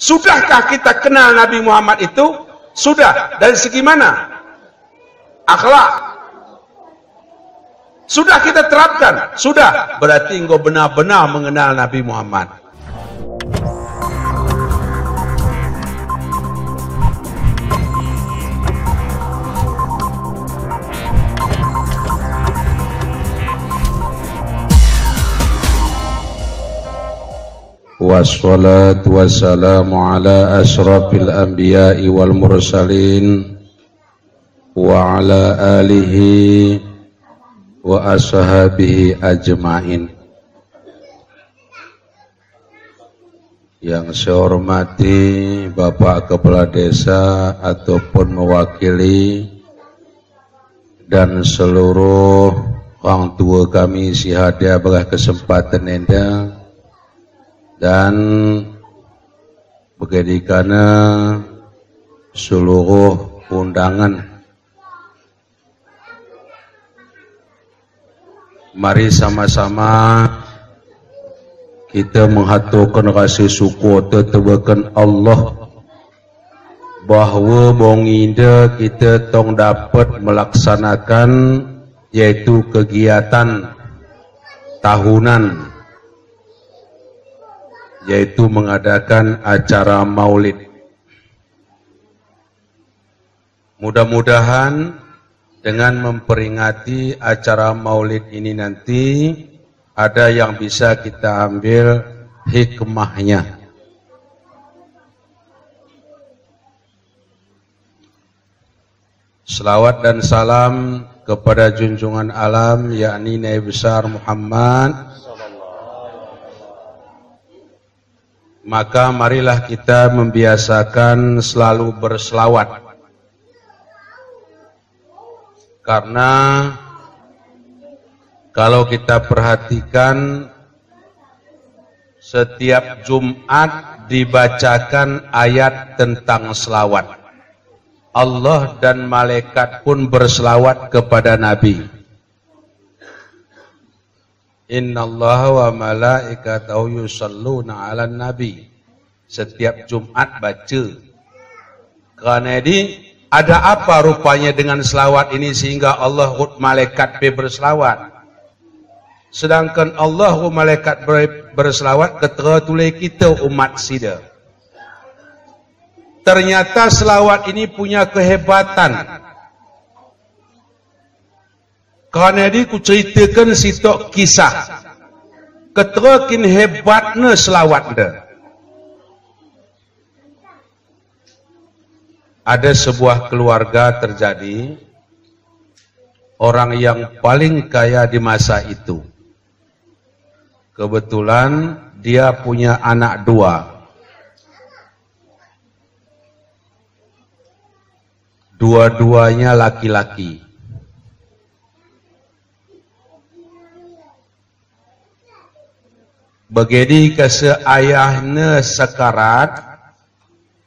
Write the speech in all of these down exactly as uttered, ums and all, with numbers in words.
Sudahkah kita kenal Nabi Muhammad itu? Sudah. Dari segi mana? Akhlak. Sudah kita terapkan? Sudah. Berarti engkau benar-benar mengenal Nabi Muhammad. Wassalatu wassalamu ala asyrafil anbiya'i wal mursalin, wa ala alihi wa ashabihi ajma'in. Yang saya hormati Bapak Kepala Desa ataupun mewakili, dan seluruh orang tua kami si hadir pada kesempatan ini, dan bagi dikana seluruh undangan. Mari sama-sama kita menghatokan rasa syukur, tetebakan Allah bahwa bong inda kita tong dapat melaksanakan yaitu kegiatan tahunan, yaitu mengadakan acara maulid. Mudah-mudahan dengan memperingati acara maulid ini nanti ada yang bisa kita ambil hikmahnya. Selawat dan salam kepada junjungan alam, yakni Nabi Besar Muhammad. Maka marilah kita membiasakan selalu berselawat. Karena kalau kita perhatikan, setiap Jumat dibacakan ayat tentang selawat. Allah dan malaikat pun berselawat kepada Nabi. Innallaha wa malaikatahu yusalluna 'alan nabi. Setiap Jumat baca. Karena ini, ada apa rupanya dengan selawat ini sehingga Allah dan malaikat pe berselawat? Sedangkan Allah dan malaikat ber-, berselawat ketika tulai kita umat sida. Ternyata selawat ini punya kehebatan. Karena ini ku ceritakan sitok kisah. Ketika kin hebatnya selawat dah. Ada sebuah keluarga terjadi, orang yang paling kaya di masa itu. Kebetulan dia punya anak dua. Dua-duanya laki-laki. Begedi kase ayahnya sekarat,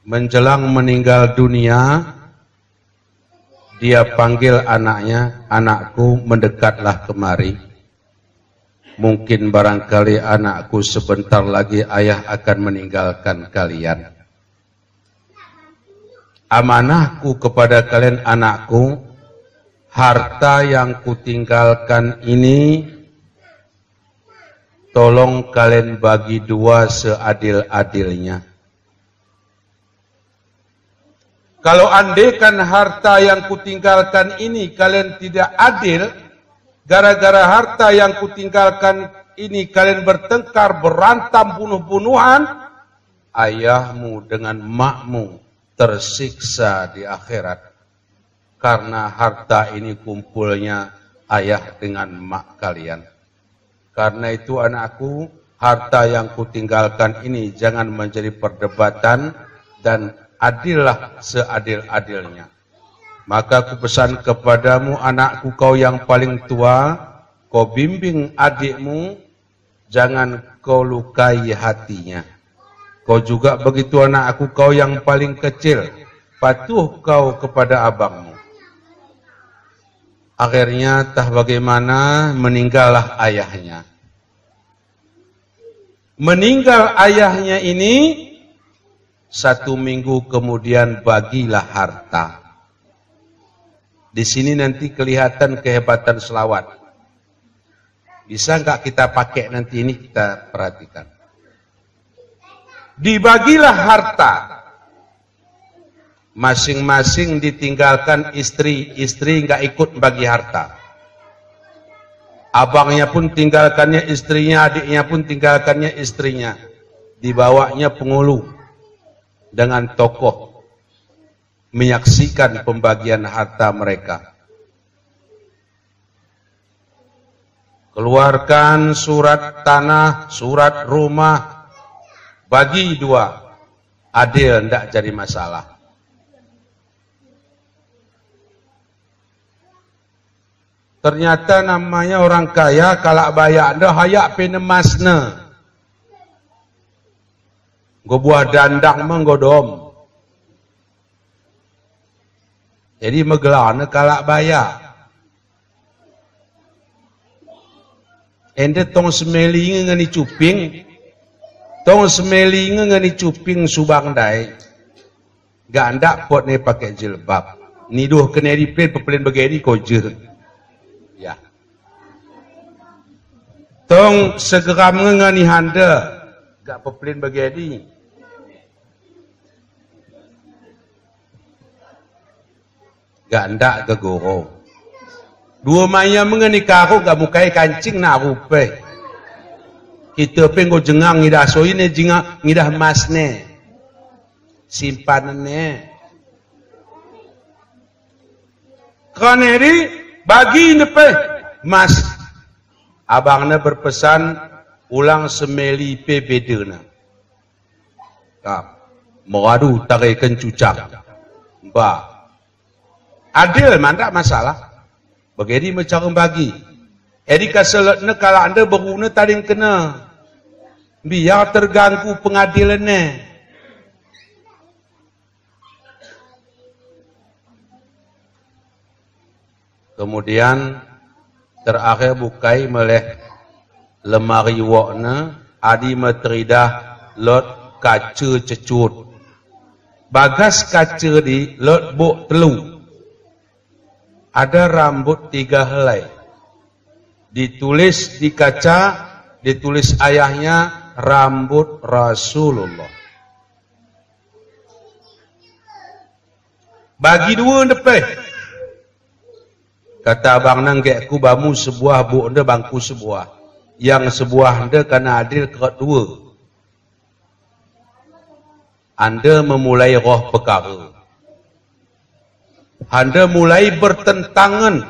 menjelang meninggal dunia, dia panggil anaknya, "Anakku, mendekatlah kemari. Mungkin barangkali anakku sebentar lagi ayah akan meninggalkan kalian. Amanahku kepada kalian anakku, harta yang kutinggalkan ini tolong kalian bagi dua seadil-adilnya." Kalau andaikan harta yang kutinggalkan ini kalian tidak adil, gara-gara harta yang kutinggalkan ini kalian bertengkar, berantem, bunuh-bunuhan, ayahmu dengan makmu tersiksa di akhirat. Karena harta ini kumpulnya ayah dengan mak kalian. Karena itu, anakku, harta yang kutinggalkan ini jangan menjadi perdebatan dan adillah seadil-adilnya. Maka kupesan kepadamu, anakku, kau yang paling tua, kau bimbing adikmu, jangan kau lukai hatinya. Kau juga begitu, anakku, kau yang paling kecil, patuh kau kepada abangmu. Akhirnya, tah bagaimana, meninggallah ayahnya. Meninggal ayahnya ini, satu minggu kemudian bagilah harta. Di sini nanti kelihatan kehebatan selawat. Bisa nggak kita pakai nanti ini, kita perhatikan. Dibagilah harta. Masing-masing ditinggalkan istri, istri nggak ikut bagi harta. Abangnya pun tinggalkannya istrinya, adiknya pun tinggalkannya istrinya. Dibawanya penghulu dengan tokoh menyaksikan pembagian harta mereka. Keluarkan surat tanah, surat rumah, bagi dua. Adil, ndak jadi masalah. Ternyata namanya orang kaya, kalak bayak nda hayak pe ne mas ne. Nggo buah dandang me nggo dom. Jadi megelah ne kalak bayak. Ende tong semeli nge ngeni cuping. Tong semeli nge ngeni cuping subang dai. Nggak ndak pot ne pakai jilbab. Ni duh kene di plin pepelin bagedi ko je. Ya. Tong segeram nge ngeni hande. Nggak pepelin bagedi. Nggak ndak gegoro. Dua maya mengeni karu nggak mukai kancing na rupe. Kita pe nggo jengang ngidah soi ne, jengang ngidah mas ne. Simpan ne. Kaneri bagi ne pe mas. Abang ne berpesan ulang semeli pe beda ne. Ka, mengadu tagai kencucak. Ba. Adil man ndak masalah. Bagedi me cara bagi. Edi kaselet ne kalak nda beru ne taring kena. Biar terganggu pengadilan ne. Kemudian terakhir bukai meleh lemari wok ne, adi me teridah lot kaca cecut. Bagas kaca di lot bok telu. Ada rambut tiga helai. Ditulis di kaca, ditulis ayahnya rambut Rasulullah. Bagi dua ndepe. Kata abang ne, nggak ku bamu sebuah, bok nda bangku sebuah. Yang sebuah nda kana adil kerot dua. Anda memulai roh pekara. Anda mulai bertentangan.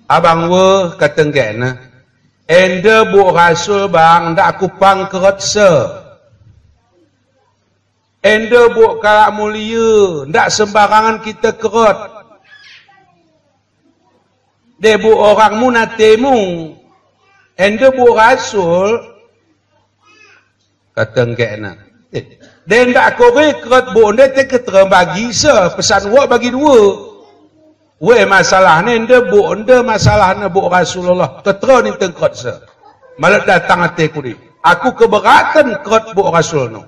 Abang we kata nggak ne. Enda bok Rasul bang, ndak ku pang kerot se. Enda bok kalak mulia, ndak sembarangan kita kerot. De bok orang mu na temu. Enda bok Rasul. Kata nggak ne. Eh, de ndak kore kerot bok nda te ketera bagi se, pesan wok bagi dua. We masalah ne, enda bok nda masalah ne bok Rasulullah. Ketera ni tengkot se. Malah datang ate kudi. Aku keberatan kerot bok Rasul no.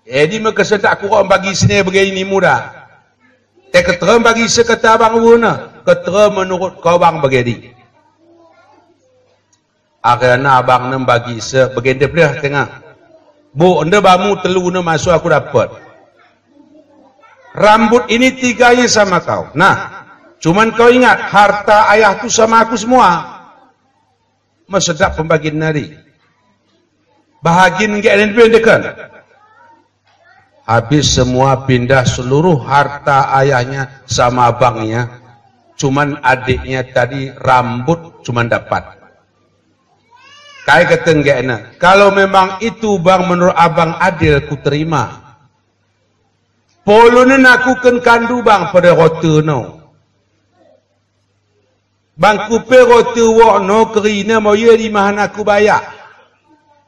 Edi me kesendak ku kau bagi sine bagedi ni muda. Te ketera bagi se kata abang we ne, ketera menurut kau bang bagedi. Akhirnya abang ne bagi se bagedi pleh tengah. Bok nda bamu telu ne masuk aku dapat. Rambut ini tiganya sama kau. Nah, cuman kau ingat, harta ayah tu sama aku semua. Masedak pembagian nari. Bahagian nggak ada yang dibedakan. Habis semua pindah seluruh harta ayahnya sama abangnya. Cuman adiknya tadi rambut cuman dapat. Kai kata nggak ne. Kalau memang itu bang menurut abang adil ku terima. Polo ne naku ken kandu bang pada rote no. Bangku pe rote wok no kerina mo ye di mahan aku bayak.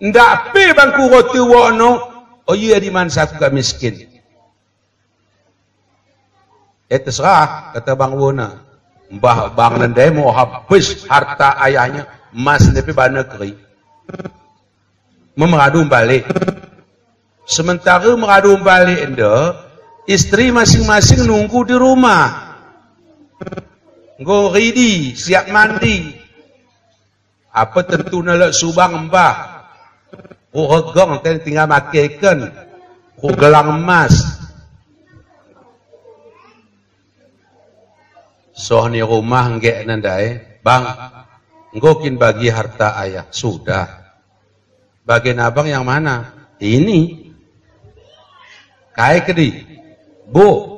Ndak pe bangku rote wok no, o ye di mahan saku ka miskin. Eh, terserah, kata bang we ne. Mbah bang ne nda mo habis harta ayahnya, mas nda pe bana keri. Memeradu balik. Sementara meradu balik enda, isteri masing-masing nunggu di rumah. Nggo ready, siap mandi. Apa tentu na lek subang embah. Ku regang, tinggal makeken. Ku gelang emas. Soh ni rumah nggek nandai, "Bang, nggo kin bagi harta ayah." "Sudah." "Bagian abang yang mana?" "Ini." "Kai kedi?" "Bu."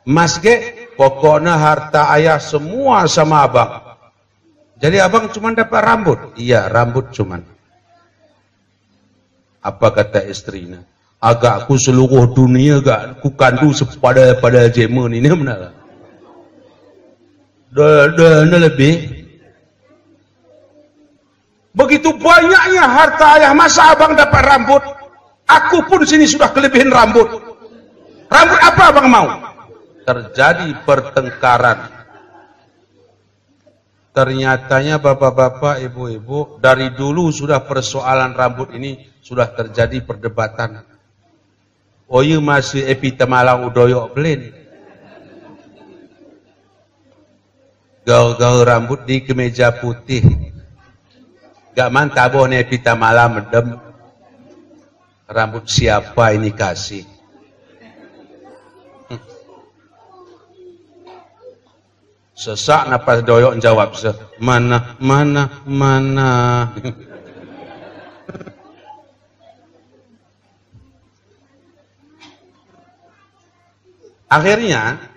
"Emas ge?" "Pokoknya harta ayah semua sama abang." "Jadi abang cuma dapat rambut?" "Iya, rambut cuman." Apa kata istrinya? "Agakku seluruh dunia gak ku kandu sepada-pada jemen ini benar." Dah, dah, ini lebih. Begitu banyaknya harta ayah, masa abang dapat rambut? Aku pun sini sudah kelebihan rambut. Rambut apa abang mau? Terjadi pertengkaran. Ternyatanya bapak-bapak, ibu-ibu, dari dulu sudah persoalan rambut ini sudah terjadi perdebatan. Oye masih epi tamalang udoyok belin. Gau-gau rambut di kemeja putih. Gak mantap boh ne epi tamalang medem. Rambut siapa ini kasih? Sesak napas doyok jawab se, "Mana, mana, mana." Akhirnya,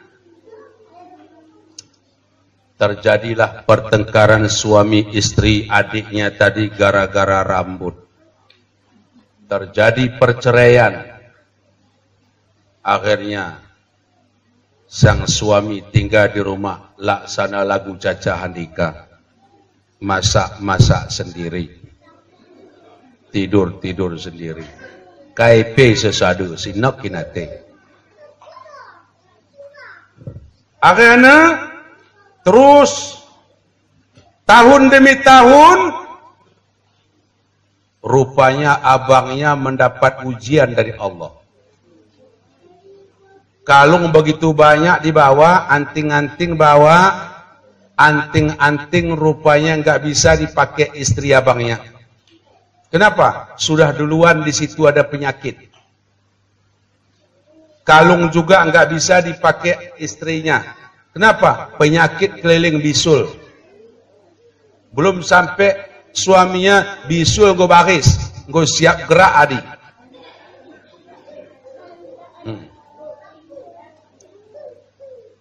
terjadilah pertengkaran suami istri adiknya tadi gara-gara rambut. Terjadi perceraian. Akhirnya, sang suami tinggal di rumah, laksana lagu Caca Handika. Masak-masak sendiri. Tidur-tidur sendiri. Kai pe sesadu, sinok kinate. Akhirnya, terus tahun demi tahun, rupanya abangnya mendapat ujian dari Allah. Kalung begitu banyak dibawa, anting-anting bawa, anting-anting rupanya nggak bisa dipakai istri abangnya. Kenapa? Sudah duluan di situ ada penyakit. Kalung juga nggak bisa dipakai istrinya. Kenapa? Penyakit keliling bisul. Belum sampai suaminya, bisul nggo baris, nggo siap gerak adi. Hmm.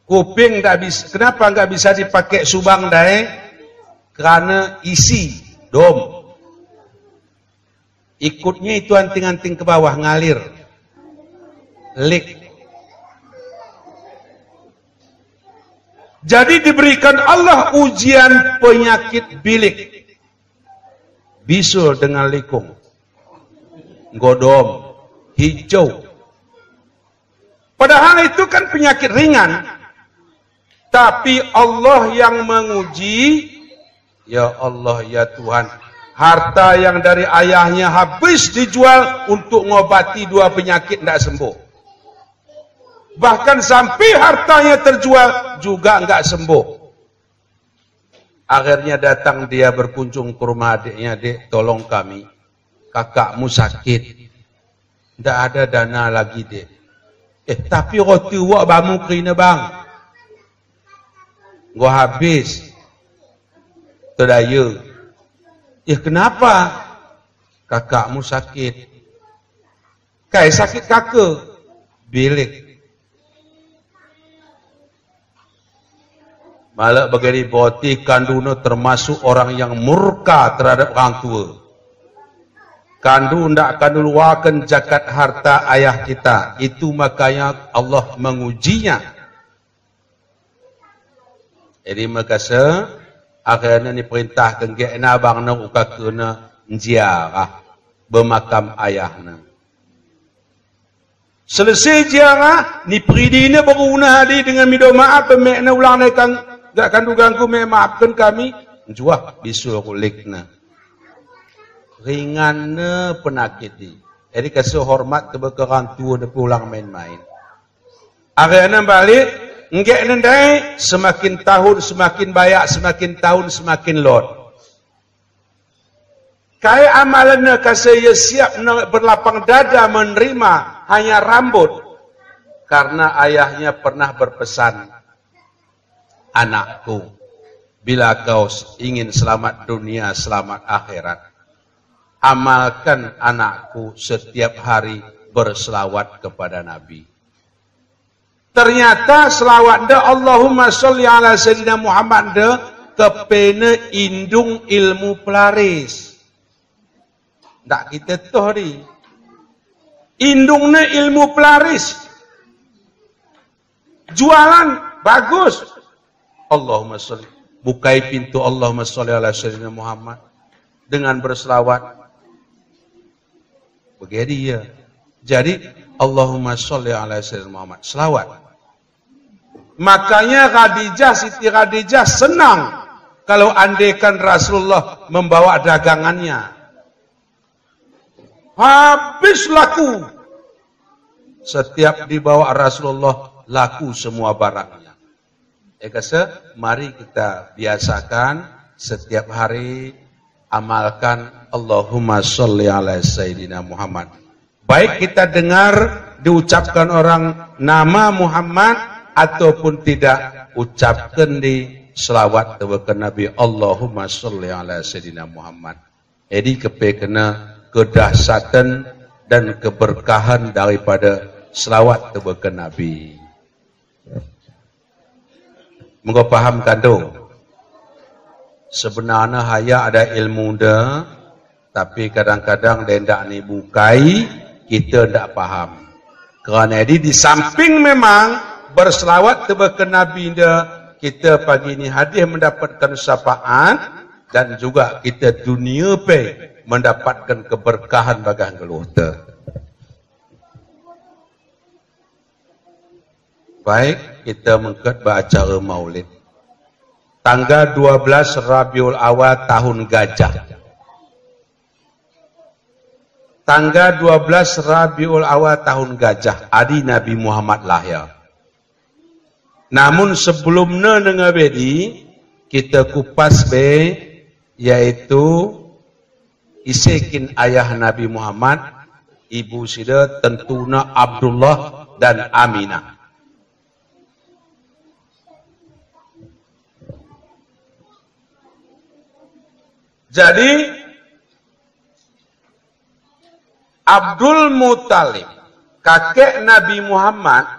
Kuping nggak bisa, kenapa nggak bisa dipakai subang dae? Karena isi, dom. Ikutnya itu anting-anting ke bawah ngalir. Leak. Jadi diberikan Allah ujian penyakit bilik. Bisul dengan likung. Nggo dom. Hijau. Padahal itu kan penyakit ringan. Tapi Allah yang menguji, ya Allah, ya Tuhan, harta yang dari ayahnya habis dijual untuk ngobati dua penyakit ndak sembuh. Bahkan sampai hartanya terjual juga nggak sembuh. Akhirnya datang dia berkunjung ke rumah adiknya, "Dek, tolong kami. Kakakmu sakit. Ndak ada dana lagi, Dek." "Eh, tapi roti wak bamu kerina, Bang." "Nggo habis. Tedaya." "Eh, kenapa?" "Kakakmu sakit." "Kai sakit kaka?" "Bilik." Malah begini, berarti kanduna termasuk orang yang murka terhadap orang tua. Kandu ndak kandu luakan zakat harta ayah kita. Itu makanya Allah mengujinya. Jadi makase, akhirnya ni perintah kengge na abang na uka kena ziarah bemakam ayah na. Selesai ziarah, ni peridi ne baru na adi dengan mido maaf, be mek ne ulang ne kang, nggak kandu ganggu, mek maafkan kami, juah bisul kulik ne. Ringan ne penakit di. Jadi kase hormat tebe ke orang tua ne pe ulang main-main. Arena balik, nggak nendai, semakin tahun, semakin banyak, semakin tahun, semakin lot. Kai amalan ne kase ia siap ne berlapang dada menerima hanya rambut. Karena ayahnya pernah berpesan, "Anakku, bila kau ingin selamat dunia, selamat akhirat, amalkan anakku setiap hari berselawat kepada Nabi." Ternyata selawat de Allahumma sholli ala Sayyidina Muhammad de kepene indung ilmu pelaris. Ndak kita toh di. Indung ne ilmu pelaris. Jualan bagus. Allahumma sholli. Bukai pintu Allahumma sholli ala Sayyidina Muhammad dengan berselawat. Begitu ya. Jadi Allahumma sholli ala Sayyidina Muhammad. Selawat. Makanya Khadijah, Siti Khadijah senang kalau andaikan Rasulullah membawa dagangannya. Habis laku. Setiap dibawa Rasulullah, laku semua barangnya. Ekase, mari kita biasakan setiap hari amalkan Allahumma sholli ala Sayyidina Muhammad. Baik kita dengar diucapkan orang nama Muhammad ataupun tidak, ucapkan di selawat tebe ke Nabi, Allahumma sholli ala Sayyidina Muhammad. Jadi kepekena kedahsyatan dan keberkahan daripada selawat tebe ke Nabi. Mengko paham kan tu? Sebenarnya haya ada ilmu de, tapi kadang-kadang de ndak ni bukai, kita ndak paham. Kerana jadi di samping memang berselawat tebe ke Nabi de, kita pagi ni hadir mendapatkan syafaat, dan juga kita dunia pe mendapatkan keberkahan bagah ngeluh te. Baik, kita mengket ba acara Maulid. Tanggal dua belas Rabiul Awal tahun gajah. Tanggal dua belas Rabiul Awal tahun gajah, adi Nabi Muhammad lahir. Namun sebelum ne nengah bedi, kita kupas be, yaitu ise kin ayah Nabi Muhammad, ibu sida tentuna Abdullah dan Aminah. Jadi, Abdul Muttalib, kakek Nabi Muhammad,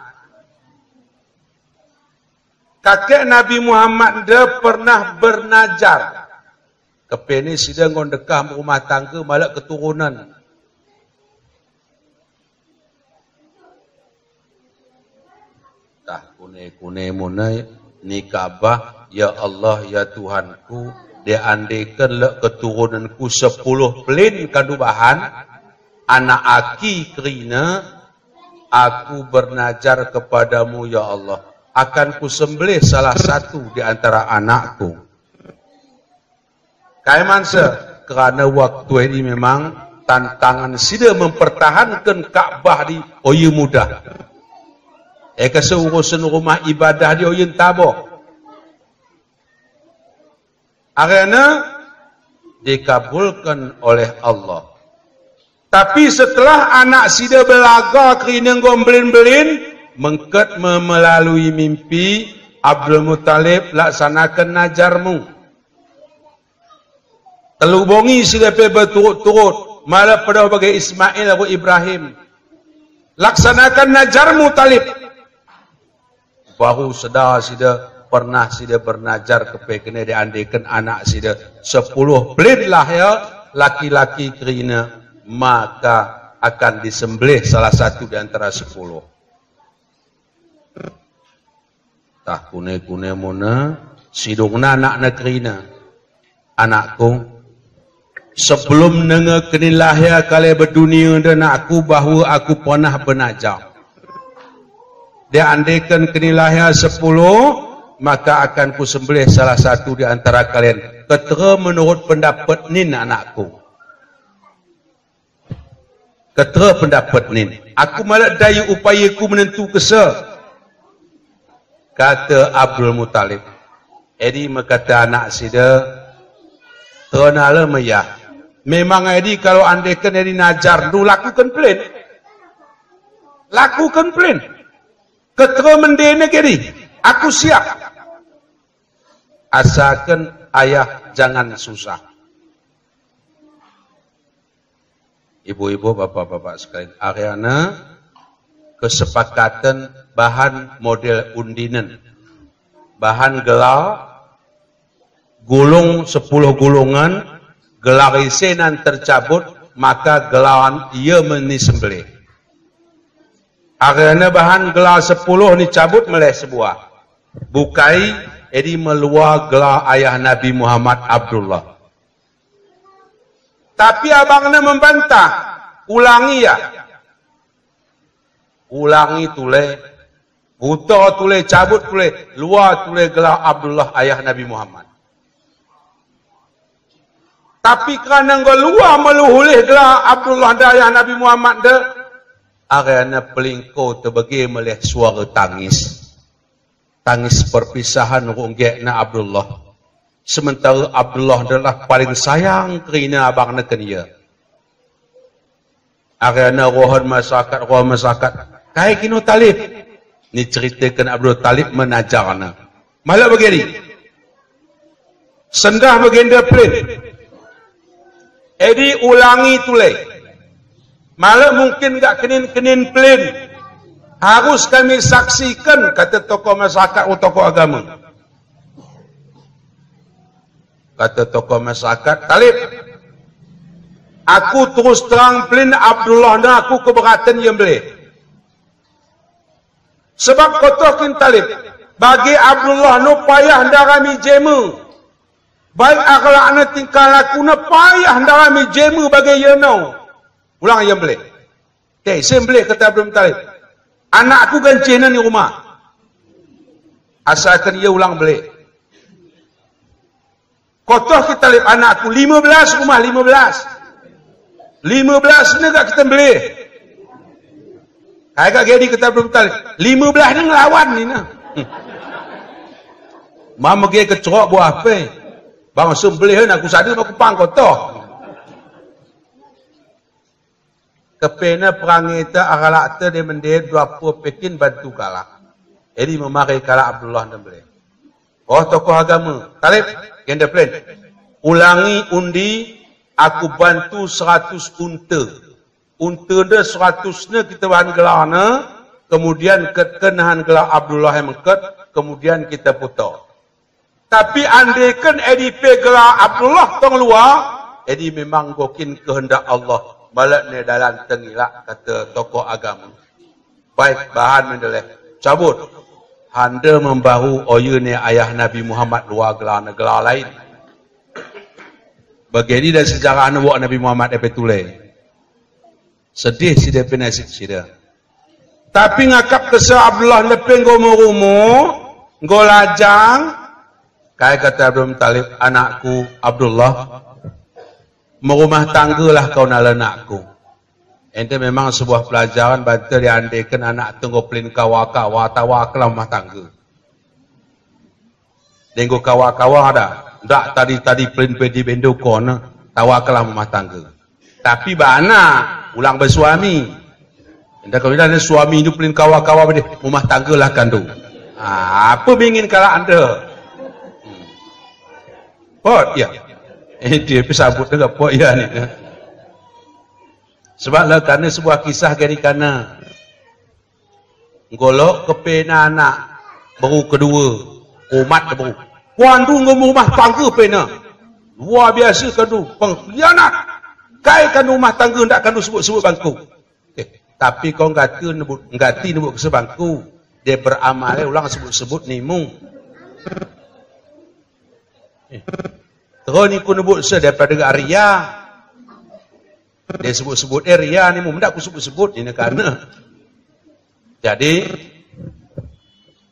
kakek Nabi Muhammad de pernah bernazar. Kepene sida ngon dekah rumah tangga malak keturunan. Tah kune-kune muna ni Ka'bah, ya Allah, ya Tuhanku, de andaikan lek keturunanku sepuluh pelin kadubahan, anak aki kerina, aku bernazar kepadamu, ya Allah, akan kusembelih salah satu di antara anakku. Kai manse, kerana waktu ini memang tantangan sida mempertahankan Ka'bah di oye mudah. Ekase urusan rumah ibadah di oye tabo. Arena dikabulkan oleh Allah. Tapi setelah anak sida belaga kerina ngon belin-belin, mengket me melalui mimpi, Abdul Muttalib laksanakan nazarmu. Telu bongi sida pe berturut-turut, malah pada bagai Ismail atau Ibrahim. Laksanakan nazarmu Talib. Baru sedar sida pernah sida bernazar kepekene de andaikan anak sida sepuluh pelin lahir, laki-laki kerina, maka akan disembelih salah satu di antara sepuluh. Tah kune-kune muna, sidungna anakna kerina. Anakku, sebelum nengah kenin lahir kale ba dunia de anakku, bahu aku pernah bernazar. De andaikan kenin lahir sepuluh, maka akan kusembelih salah satu di antara kalian. Ketera menurut pendapat nin anakku. Ketera pendapat nin. Aku malah dai upaya ku menentu kesa. Kata Abdul Muttalib. Edi mekata anak sida, tera nala meyah. Memang edi kalau andaikan edi najar ndu, lakukan pelin. Lakukan pelin. Ketera mendene kedi. Aku siap. Asalkan ayah jangan susah. Ibu-ibu, bapak-bapak sekalian, arena kesepakatan bahan model undinen, bahan gelar, gulung sepuluh gulungan, gelar ise nan tercabut, maka gelar ia meni sembelih. Arena bahan gelar sepuluh ni cabut meleh sebuah. Bukai, edi meluar gelar ayah Nabi Muhammad Abdullah. Tapi abangna membantah, ulangi ya. Ulangi tule, buta tule, cabut tule, luar tule gelar Abdullah ayah Nabi Muhammad. Tapi kerana enggo luar meluhulih gelar Abdullah nda ayah Nabi Muhammad nda, arena pelingko tebege meleh suara tangis. Tangis perpisahan rungge na Abdullah. Sementara Abdullah adalah paling sayang kerina abangna ken ia. Arena rohan masyarakat, rohan masyarakat. Kai kino Talib. Ni ceritakan Abdul Talib menajarna. Malah begini. Sendah baginda pelin. Edi ulangi tule. Malah mungkin gak kenin-kenin pelin. Harus kami saksikan, kata tokoh masyarakat atau tokoh agama. Kata tokoh masyarakat, Talib, aku terus terang pelin Abdullah nda aku keberatan ia meleh. Sebab kotoh kin Talib, bagi Abdullah no payah nda kami jeme. Baik akhlakna, tingkah lakuna payah nda kami jeme bagi ia no. Ulang ia meleh. Te, sembelih kata Abdul Muttalib. Anakku gancihna ni rumah. Asalkan ia ulang belih. Kotoh kita Talib anakku lima belas rumah lima belas. Lima belas ni gak kita belih. Kai gak gedi kata Abdul Muttalib. Lima belas ni ngelawan ni na. Mama ge kecerok buah ape. Bang sembelih anakku sada aku pang kotoh. Kepena perangai te, akhlak te, de mende dua puluh pekin bantu kalah. Jadi memakai kalah Abdullah nda belih. Oh, tokoh agama, Talib, genda pelin. Ulangi undi, aku bantu seratus unta. Unta nda seratus ne kita bahan gelar ne, kemudian ke, kenahan gelar Abdullah yang mengket, kemudian kita putar. Tapi andaikan edi pe gelar Abdullah tong luar, edi memang gokin kehendak Allah, malah ne dalan tengilak kata tokoh agama. Baik, bahan mendeleh. Cabut. Hande membaru oyu ne ayah Nabi Muhammad luar gelar ne gelar lain. Bageni dan sejarah ne wak Nabi Muhammad epe tulai. Sedih sida pe nasib sida. Tapi ngakap kesa Abdullah nepe nggo merumo, nggo lajang, kai kata Abdul Muttalib, anakku Abdullah, merumah tanggalah kau nala anakku. Ente memang sebuah pelajaran, banta diandaikan anak tu nggo pelin kawa-kawa, tawa kelam rumah tangga. Denggo kawa-kawa da. Ndak tadi-tadi pelin pedi bendo kona. Tawa kelam rumah tangga. Tapi bana ulang bersuami. Ndak kau bilang suami itu pelin kawa-kawa bedi rumah tangga lah kandu. Ah, apa bingin kalah anda? Hmm. Pot ya. Eh, dia pesabut dengan pot ya ni. Sebab lah kerana sebuah kisah gari kana. Ngolok kepena anak baru kedua, umat baru. Kuandu ngomong rumah tangga pena. Luar biasa kandu, pengkhianat. Kai kandu rumah tangga ndak kandu sebut-sebut bangku. Eh, tapi kau nggati nebut, nggati nebut kesa bangku. Dia beramal ulang sebut-sebut nimu. Eh. Terus ni ku nebut se daripada ria. Dia sebut-sebut eh ria ni, mum ndak ku sebut-sebut ni nekana. Jadi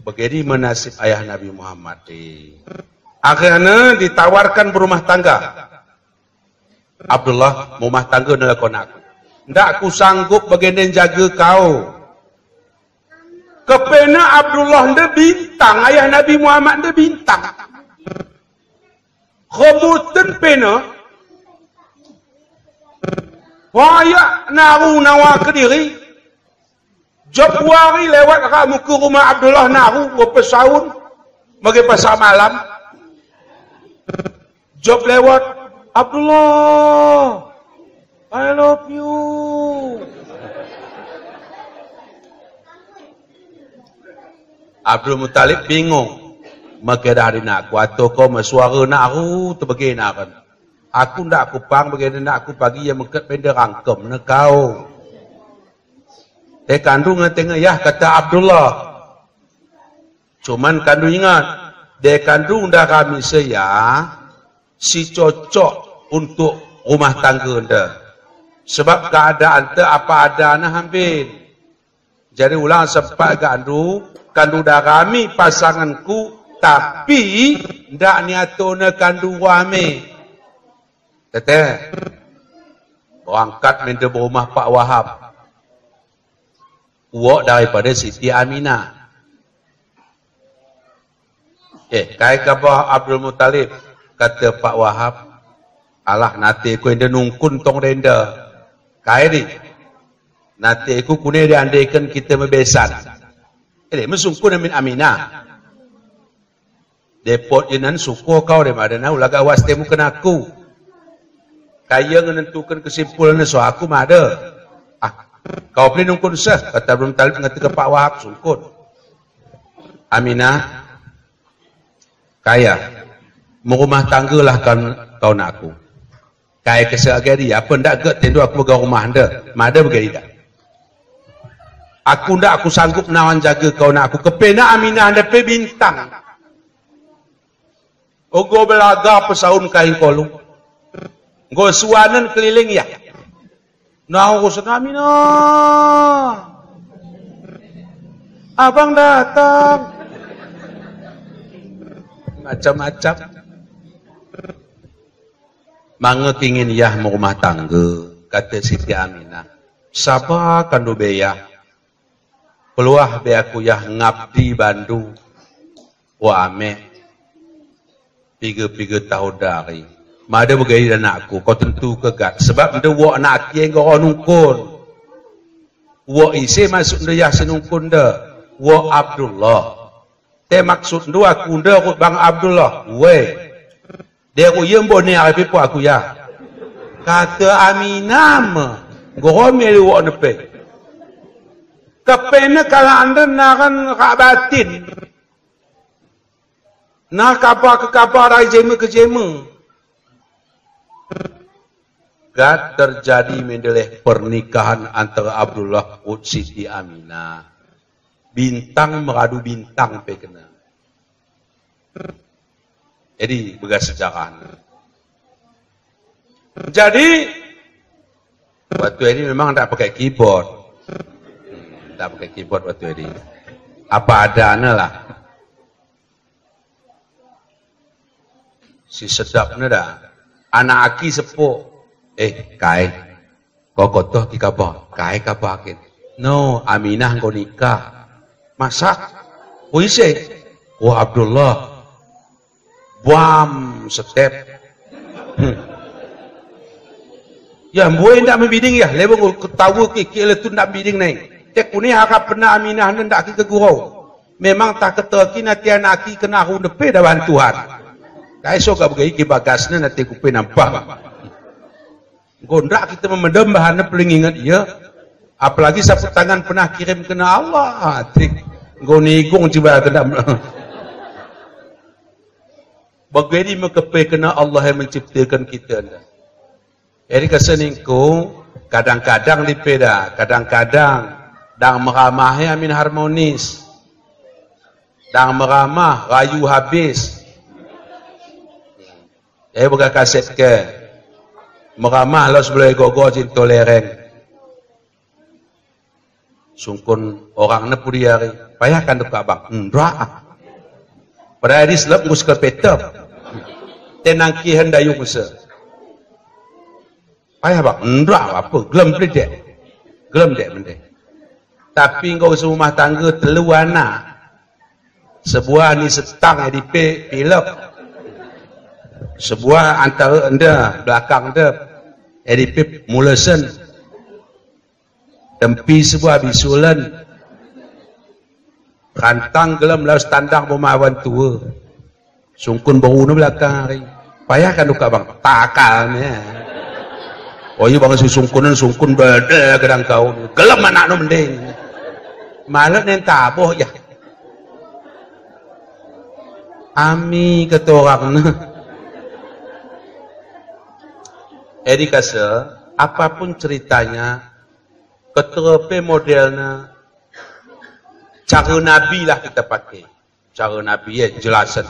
begini menasib ayah Nabi Muhammad di. Akhirnya ditawarkan berumah tangga. Abdullah, rumah tangga nela kona aku. Ndak kusanggup bagi nda jaga kau. Kepena Abdullah nda bintang, ayah Nabi Muhammad nda bintang. Kebuten pena, payah naru nawa kediri. Jop wari lewat ka muka rumah Abdullah naru, wa pesaun, mage pasar malam. Jop lewat, "Abdullah, I love you." Abdul Muttalib bingung. Maka dari nak aku atau kau mesuara naru tu bagi naran. Aku ndak aku pang bagi nak aku pagi ia mengket penda rangkem ne kau. Te kandung tengah yah kata Abdullah. Cuman kandung ingat, de kandung nda kami seya, si cocok untuk rumah tangga nda. Sebab keadaan te apa adana hampir. Jadi ulang sempat kandung, kandung nda kami pasanganku, tapi ndak niatona kandung rame. Tete, berangkat mende berumah Pak Wahab. Uwok daripada Siti Aminah. Eh, kai kaba Abdul Muttalib, kata Pak Wahab. Alah, nate ku enda nungkun tong renda. Kai di. Nate ku kune di andaikan kita mebesan. Eh, mesungkun amin Aminah. Depot inan suko kau de mada na ulaga was temu kenaku. Kaya ngenentukan kesimpulan so aku mada. Ah, kau pelin nungkun seh, kata Abdul Muttalib ngerti ke Pak Wahab sungkun. Aminah, kaya, merumah tanggalah kau, kau nak aku. Kai kesa geri, apa ndak ge tendo aku mega rumah nda, mada begeri da. Aku ndak aku sanggup nawan jaga kau nak aku, kepena Aminah nda pe bintang. Ogo belaga pesaun kain kolung. Go suanan keliling ya. Nah, aku senam Aminah. Abang datang. Macam-macam. Manga kingin yah merumah tangga, kata Siti Aminah. Sabar kandung be yah. Peluah be aku yah ngabdi bandu. Wa ame. Piga-piga tahun dari. Mada begeri anakku, kau tentu kegat. Sebab nda wok anak aki yang kau nungkun. Wok ise masuk nda yah senungkun nda. Wok Abdullah. Te maksud nda aku nda ku bang Abdullah. Weh. Dia ku yem bo ni ari pipo aku ya. Kata Aminah me. Goho meli wok nepe. Kepena kala anda naran ka batin. Nah, kaba ke kaba rai jeme ke jeme. Gat terjadi mendeleh pernikahan antara Abdullah ut Siti Aminah. Bintang meradu bintang pe kena. Jadi, begas sejarah. Jadi, waktu ini memang ndak pakai keyboard. Ndak pakai keyboard waktu ini. Apa adanya lah. Si sedap ne da. Anak aki sepo. Eh, kai. Kau kotoh ki kaba. Kai kaba kin. No, Aminah kau nikah. Masak. Ku ise. Ku Abdullah. Buam step. Hmm. Ya, mbue ndak mebiding ya. Lebo ketawa ki, ki letun ndak mebiding nai. Tek kuni harap pernah Aminah ndak ki ke gurau. Memang tak keteki nati anak aki kena aku nepe da bantuan. Kai so ka begei ki bagas ne nati kupe nampak. Gondak kita memedem bahan ne paling ingat ya. Apalagi sapu tangan pernah kirim kena Allah. Tik. Goni gong jiwa kena. Begei di mekepe kena Allah yang menciptakan kita nda. Jadi keseningku, kadang-kadang dipeda, kadang-kadang dang meramah ya amin harmonis. Dang meramah, rayu habis. Eh, buka kaset ke. Meramah los boleh gogo cinto lereng. Sungkun orang ne pudi ari, payah kanduk abang. Ndak. Padahal di selep ngus ke petep. Tenang ki hendayung se. Payah bang, ndak apa, gelem pe dek. Gelem dek mende. Tapi enggau serumah tangga telu anak. Sebuah ni setang, eh, dipe pilek. Sebuah antara enda, belakang enda, eh, dipe mulesen. Tempi sebuah bisulen. Kantang gelem laus tandang boma wan tua. Sungkun baru ni belakang hari. Payah kan duka bang. Takal ni. Oh iya bang, si sungkunan sungkun beda gedang kau. Gelem anak nu mending. Malah nen taboh ya. Ami ketorang na. Edi kase, apapun ceritanya, keterepe modelnya, cara Nabi lah kita pakai. Cara Nabi ya, jelasan.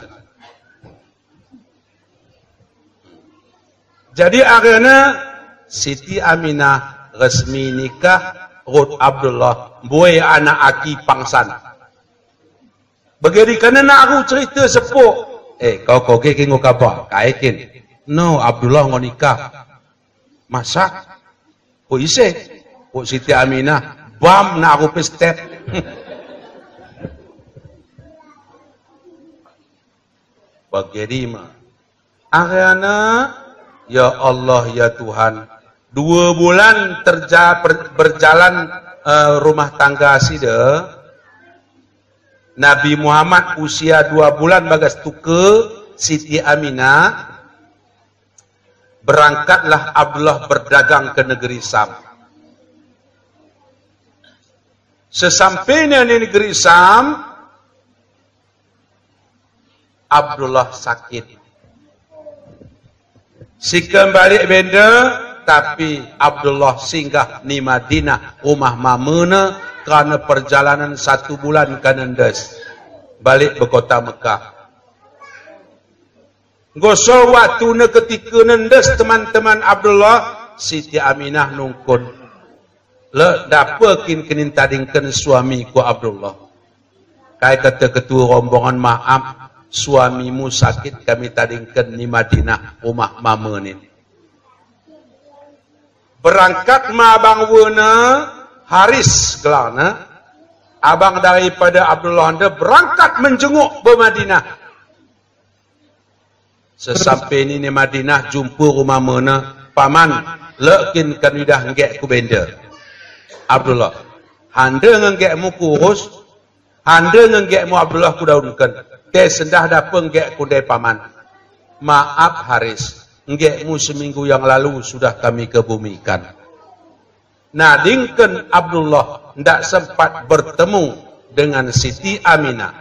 Jadi akhirnya Siti Aminah resmi nikah rut Abdullah, buai anak aki pangsan. Begeri kena nak aku cerita sepuk. Eh, kau, kau ke kingo kaba, kaekin. No, Abdullah ngo nikah. Masa? Ko ise? Ko Siti Aminah. Bam nak aku pe step. Begeri ma. Akhirnya, ya Allah, ya Tuhan, dua bulan terja-, ber-, berjalan, eh, rumah tangga sida. Nabi Muhammad usia dua bulan bagas tuka Siti Aminah, berangkatlah Abdullah berdagang ke negeri Syam. Sesampainya di negeri Syam, Abdullah sakit. Si kembali benda, tapi Abdullah singgah ni Madinah, rumah mamana, karena perjalanan satu bulan ka nendes. Balik be kota Mekah. Goso waktu ne ketika nendes teman-teman Abdullah, Siti Aminah nungkun. Le, dapa kin kenin tadingken suamiku Abdullah. Kai kata ketua rombongan, maaf, suamimu sakit kami tadingken ni Madinah, rumah mama nin. Berangkat ma abang wena, Haris gelarna. Abang daripada Abdullah nda berangkat menjenguk be Madinah. Sesampai ni ni Madinah, jumpa rumah mena, paman, le kin kanu idah nggek ku benda. Abdullah, hande nge nggek mu ku urus, hande nge nggek mu Abdullah ku daunken. Te sendah dapa nggek ku ndai paman. Maaf Haris, nggek mu seminggu yang lalu sudah kami kebumikan. Nadingken Abdullah ndak sempat bertemu dengan Siti Aminah.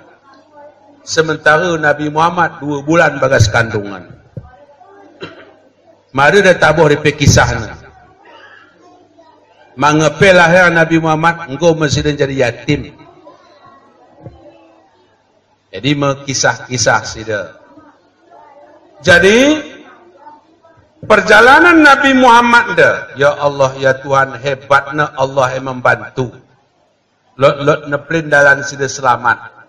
Sementara Nabi Muhammad dua bulan bagas kandungan. Mari da taboh di pe kisahna. Mangape lahir Nabi Muhammad, enggo masih jadi yatim. Jadi, mekisah-kisah sida. Jadi, perjalanan Nabi Muhammad nda, ya Allah, ya Tuhan, hebatna Allah yang membantu. Lot-lot ne pelin dalan sida selamat.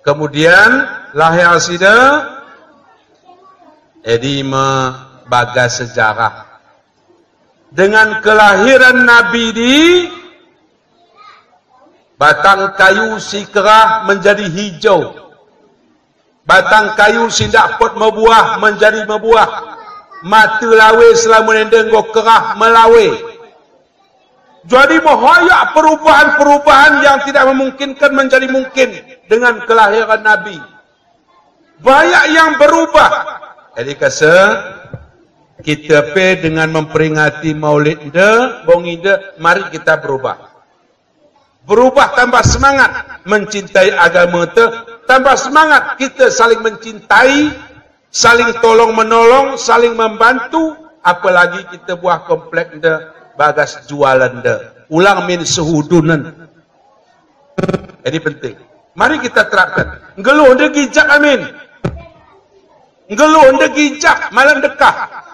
Kemudian, lahir sida, jadi, mebaga sejarah. Dengan kelahiran Nabi di, batang kayu si kerah menjadi hijau. Batang kayu si ndak pot mebuah menjadi mebuah. Mata lawe selama nende nggo kerah melawe. Jadi, banyak perubahan-perubahan yang tidak memungkinkan menjadi mungkin dengan kelahiran Nabi. Banyak yang berubah. Jadi, kase, kita pe dengan memperingati Maulid nda, bongi nda, mari kita berubah. Berubah tambah semangat mencintai agama te, tambah semangat kita saling mencintai, saling tolong menolong, saling membantu, apalagi kita buah komplek nda, bagas jualan nda. Ulang min sehudunan. Jadi penting. Mari kita terapkan. Nggeluh nda gijak amin. Nggeluh nda gijak, malah ndekah.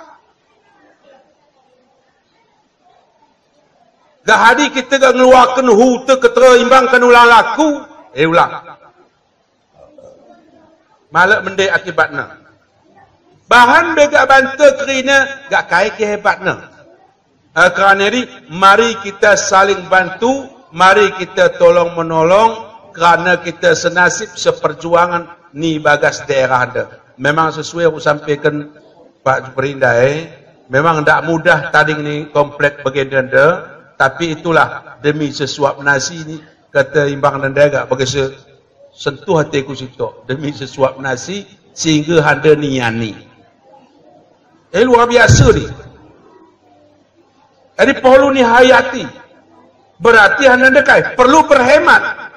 Gahadi kita ga ngeluarkan hu te ketereimbangkan ulang laku, eh ulang. Malah mende akibatna. Bahan be gak banta kerina gak kai kehebatna. Eh, kerana ini, mari kita saling bantu, mari kita tolong menolong, kerana kita senasib seperjuangan ni bagas daerah anda. Memang sesuai aku sampaikan Pak Juperinda, eh. Memang ndak mudah tading ni komplek baginda anda, tapi itulah demi sesuap nasi ni kata imbang dan daga bagi se-, sentuh hatiku situ demi sesuap nasi sehingga handa niani. Eh, luar biasa ni. Jadi perlu ni hayati. Berarti handa dekai perlu berhemat.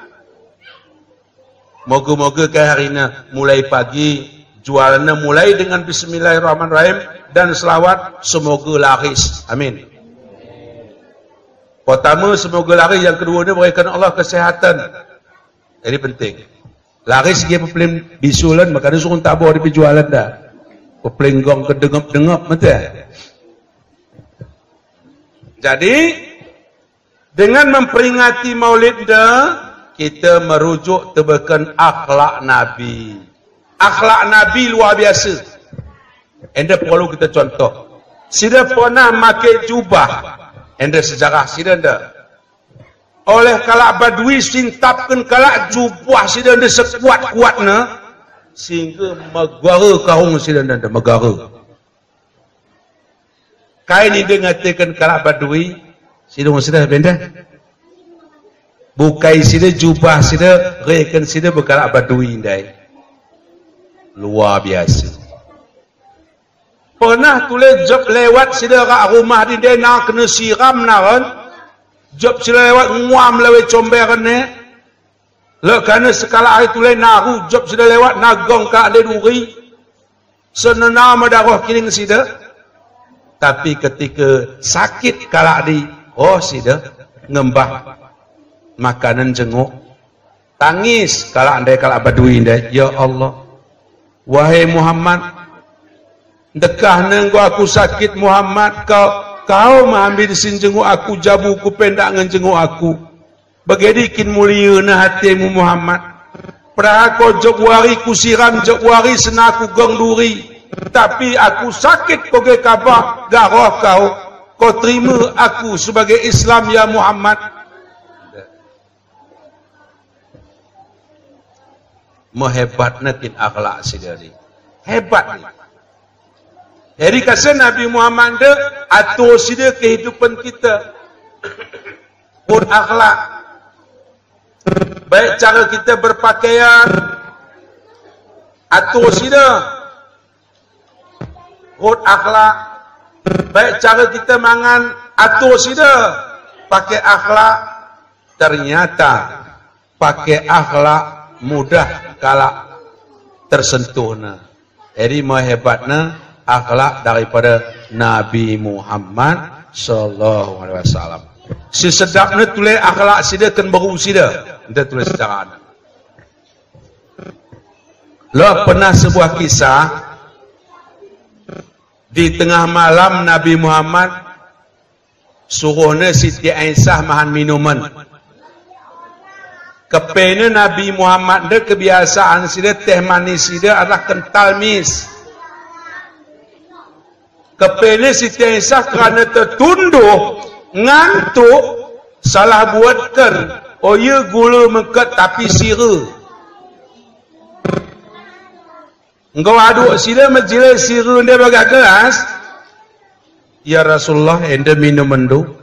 Moga-moga kai hari ini mulai pagi jualannya mulai dengan Bismillahirrahmanirrahim dan selawat, semoga laris. Amin. Pertama, semoga laris. Yang kedua ni berikan Allah kesehatan. Jadi penting. Laris dia pepelin bisulan, makanya suruh tabur di penjualan dah. Pepelin gong kedengep-dengep mata. Jadi, dengan memperingati Maulid dah, kita merujuk tebakan akhlak Nabi. Akhlak Nabi luar biasa. Enda perlu kita contoh. Sida pernah make jubah. Enda sejarah sida enda. Oleh kalak Badui sintapkan kalak jubah sida enda sekuat-kuatna. Sehingga megara karung sida enda, megara. Kai ni dengatakan kalak Badui, sidung sida benda. Bukai sida jubah sida, reken sida bekalak Badui ndai. Luar biasa. Pernah tulai jop lewat sida rak rumah di dena kena siram naran. Jop sida lewat nguam lawe comber ne. Lek kerana sekalak hari tulai naru, jop sida lewat nagong kalak ndai duri. Senena madaroh kining sida. Tapi ketika sakit kalak di, oh sida ngembah makanan jenguk. Tangis kalak ndai, kalak Badui ndai. Ya Allah. Wahai Muhammad, dekah nenggo aku sakit Muhammad, kau, kau mahambi disin jenguk aku, jabu ku pendak ngen jenguk aku. Bagedi kin mulia na hatimu Muhammad. Peraha ko jok wari kusiram jok wari sena ku gong duri. Tapi aku sakit ko ge kaba garoh kau. Ko terima aku sebagai Islam ya Muhammad. Mehebat na kin akhlak sida ni. Hebat ni. Jadi kasa Nabi Muhammad de atur sida kehidupan kita. Pun akhlak. Baik cara kita berpakaian, atur sida. Hot akhlak. Baik cara kita mangan, atur sida. Pakai akhlak. Ternyata pakai akhlak mudah kalak tersentuhna. Jadi mehebatna akhlak daripada Nabi Muhammad sallallahu alaihi wasallam. Sesedapna tulai akhlak sida ken baru sida. Enda tulai sejarahna. Lo pernah sebuah kisah di tengah malam Nabi Muhammad suruhna Siti Aisyah mahan minuman. Kepena Nabi Muhammad de kebiasaan sida teh manis sida adalah kental mis. Kepena Siti Aisyah kerana tertunduh, ngantuk, salah buatkan, oh ya gula mengket tapi sira. Engkau aduk sida menjilai sira enda bagah gelas. Ya Rasulullah, enda minum endu.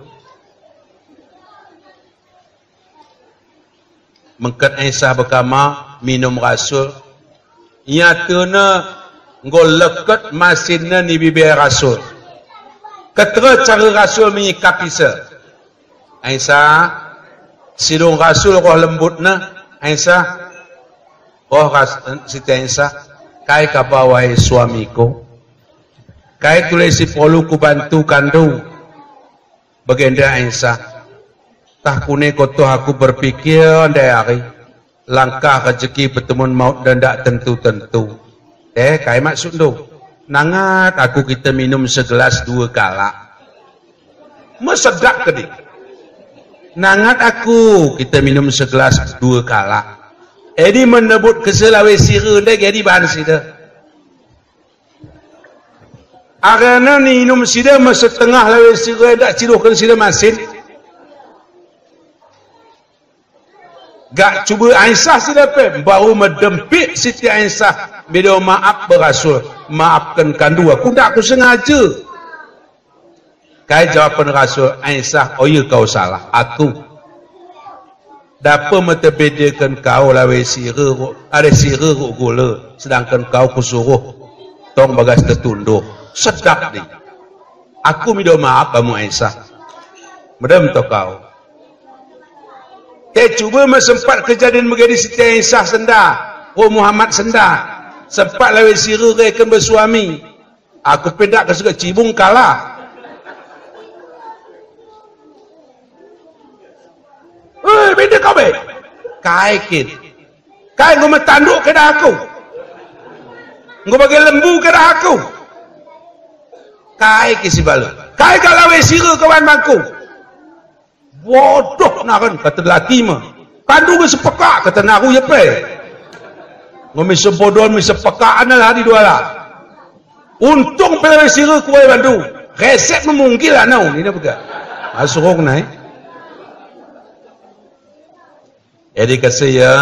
Mengket Aisyah bekama minum Rasul. Nyatana engkau leket masinna ni bibir Rasul. Ketera cara Rasul menyikapi se. Aisyah, sidung Rasul roh lembutna, Aisyah, roh Ras-, Siti Aisyah, kai kaba wahai suamiku. Kai tulai si perlu ku bantu kandu. Baginda Aisyah. Tah kune ko toh aku berpikir ndai hari. Langkah rezeki pertemuan maut dan ndak tentu-tentu. Eh, kai maksud tu? Nangat aku kita minum segelas dua kala. Mesedak ke di? Nangat aku kita minum segelas dua kala. Edi menebut kesel awe sira ndai, edi bahan sida. Arana ni inum sida ma setengah lawei sira, dak ciruhken sida masin. Gak cuba Aisyah sida pe, baru medempik Siti Aisyah, mido maaf ba Rasul, maafken kandu, aku dak kusengaja. Kai jawapen Rasul, Aisyah, oh iya kau salah, aku. Dapa mete bedaken kau lawei sira, ada sira gula, sedangkan kau kusuruh tong bagas tetunduh. Sedap di. Aku mido maaf bamu Aisyah. Medem to kau. Te cuba ma sempat kejadian begini Siti Aisyah senda, oh Muhammad senda. Sempat lawei sira reken bersuami. Aku pe dak kesuka cibung kalah. Eh, beda kau be. Kai kin. Kai nggo metanduk ke dah aku. Nggo bagi lembu ke dah aku. Kai ke si balu. Kai ka lawei sira kawan bangku. Bodoh naran kata laki ma. Kandu nge sepeka kata naru ya pe. Nggo mi sebodoh mi sepeka anal hari dua lah. Untung pe lawei sira kuai bandu. Resep memunggil anau ni na pega. Masuk nai. Jadi kata saya,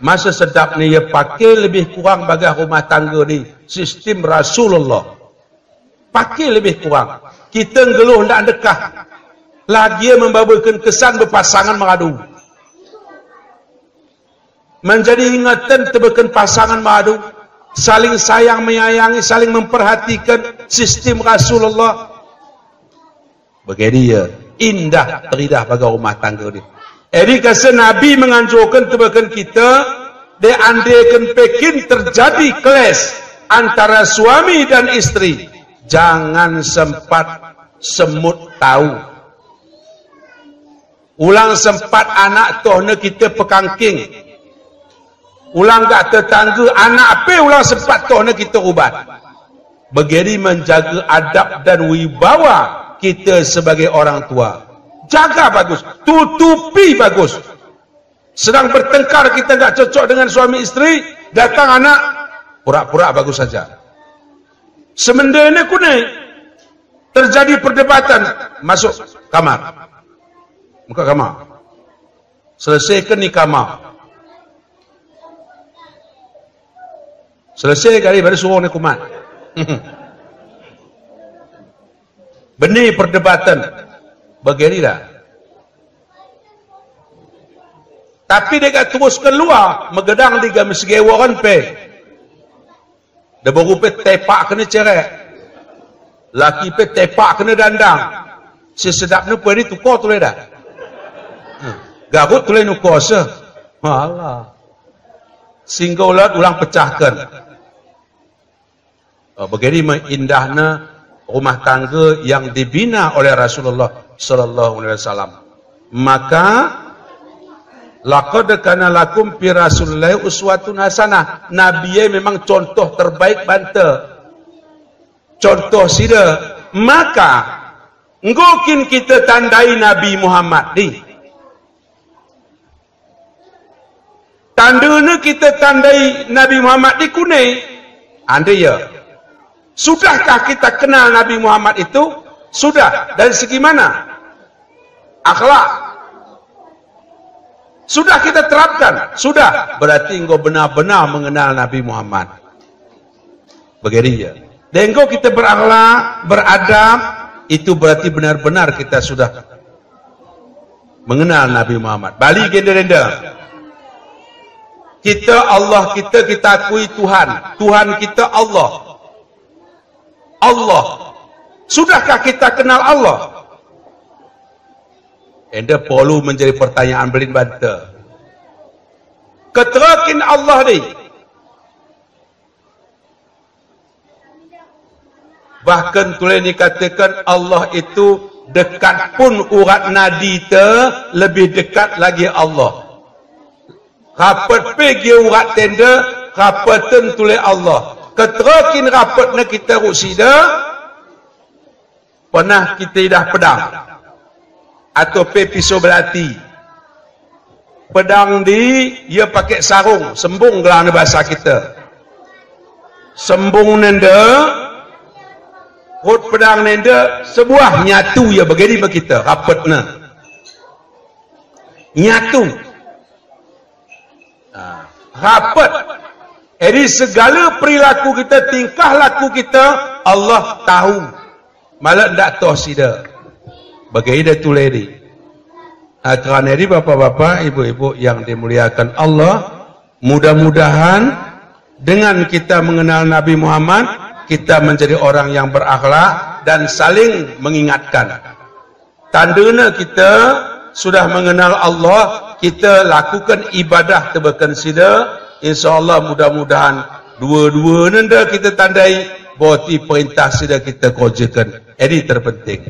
masa sedap ni ya pakai lebih kurang bagai rumah tangga ni sistem Rasulullah. Pakai lebih kurang. Kita ngeluh ndak dekah. Lagi membawakan kesan berpasangan mengadu. Menjadi ingatan tebakan pasangan mengadu. Saling sayang menyayangi, saling memperhatikan sistem Rasulullah. Begini ya, indah teridah bagai rumah tangga ni. Jadi kata Nabi menganjurkan tebakan kita, de andaikan pekin terjadi keles antara suami dan istri, jangan sempat semut tahu. Ulang sempat anak toh ne kita pekangking. Ulang gak tetangga, anak pe ulang sempat toh ne kita ubat. Begini menjaga adab dan wibawa kita sebagai orang tua. Jaga bagus, tutupi bagus. Sedang bertengkar kita nggak cocok dengan suami istri, datang anak, pura-pura bagus saja. Semendene kune terjadi perdebatan, masuk kamar. Muka kamar. Selesaikan ni kamar. Selesai kali baru suruh ni kuman. Beni perdebatan. Begini dah. Tapi dia kat terus keluar, megedang di gamis gewaran pe. Da baru pe tepak kena cerek. Laki pe tepak kena dandang. Sesedap ne pe ni tuko tule dah. Hmm. Gagut tule nuko se. Alah. Sehingga ulat ulang pecahkan. Oh, begini mah indahnya rumah tangga yang dibina oleh Rasulullah sallallahu alaihi wasallam. Maka, laqad kana lakum fi Rasulillahi uswatun hasanah. Nabi memang contoh terbaik banta. Contoh sida. Maka, nggo kin kita tandai Nabi Muhammad di. Tanda ne kita tandai Nabi Muhammad di kune. Andai ya. Sudahkah kita kenal Nabi Muhammad itu? Sudah. Dari segi mana? Akhlak. Sudah kita terapkan? Sudah. Berarti engkau benar-benar mengenal Nabi Muhammad. Begini ya. Dan engkau kita berakhlak, beradab, itu berarti benar-benar kita sudah mengenal Nabi Muhammad. Balik gender-gender. Kita Allah, kita, kita akui Tuhan. Tuhan kita Allah. Allah. Sudahkah kita kenal Allah? Enda perlu menjadi pertanyaan belin banta. Keterokin Allah di. Bahkan tule ni katakan Allah itu dekat pun urat nadi te lebih dekat lagi Allah. Rapet pe ge urat tenda, rapeten tule Allah. Keterokin rapet ne kita rusida, pernah kita idah pedang. Atau pe pisau belati. Pedang di, ia pakai sarung, sembung gelar ne bahasa kita. Sembung nende, Rot pedang nende sebuah nyatu ya bagedi ba kita, rapet ne. Nyatu. Ah, rapet. Jadi segala perilaku kita, tingkah laku kita, Allah tahu. Malah ndak toh sida. Bagedi tuledi. Ah, kerana jadi bapak-bapak, ibu-ibu yang dimuliakan Allah, mudah-mudahan dengan kita mengenal Nabi Muhammad, kita menjadi orang yang berakhlak dan saling mengingatkan. Tandena kita sudah mengenal Allah, kita lakukan ibadah tebeken sida, insya Allah mudah-mudahan dua-dua nenda kita tandai, boti perintah sida kita kerjakan. Jadi terpenting.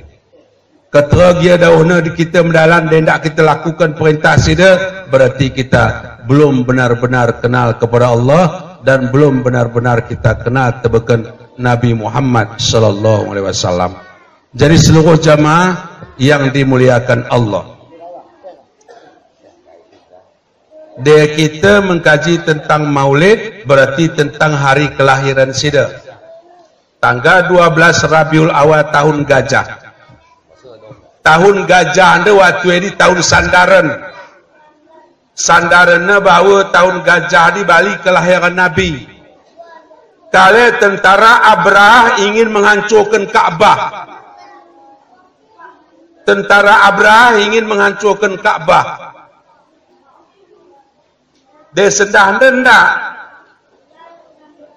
Keterangan dauhna di kita mendalan, dan tidak kita lakukan perintah sida, berarti kita belum benar-benar kenal kepada Allah dan belum benar-benar kita kenal tebeken Nabi Muhammad sallallahu alaihi wasallam. Jadi seluruh jamaah yang dimuliakan Allah. Dia kita mengkaji tentang Maulid, berarti tentang hari kelahiran sida. Tanggal dua belas Rabiul Awal tahun gajah. Tahun gajah nende waktu ini tahun sandaran. Sandaranna bahwa tahun gajah di bali kelahiran Nabi. Kala tentara Abrahah ingin menghancurkan Ka'bah. Tentara Abrahah ingin menghancurkan Ka'bah. Dia sendah nenda.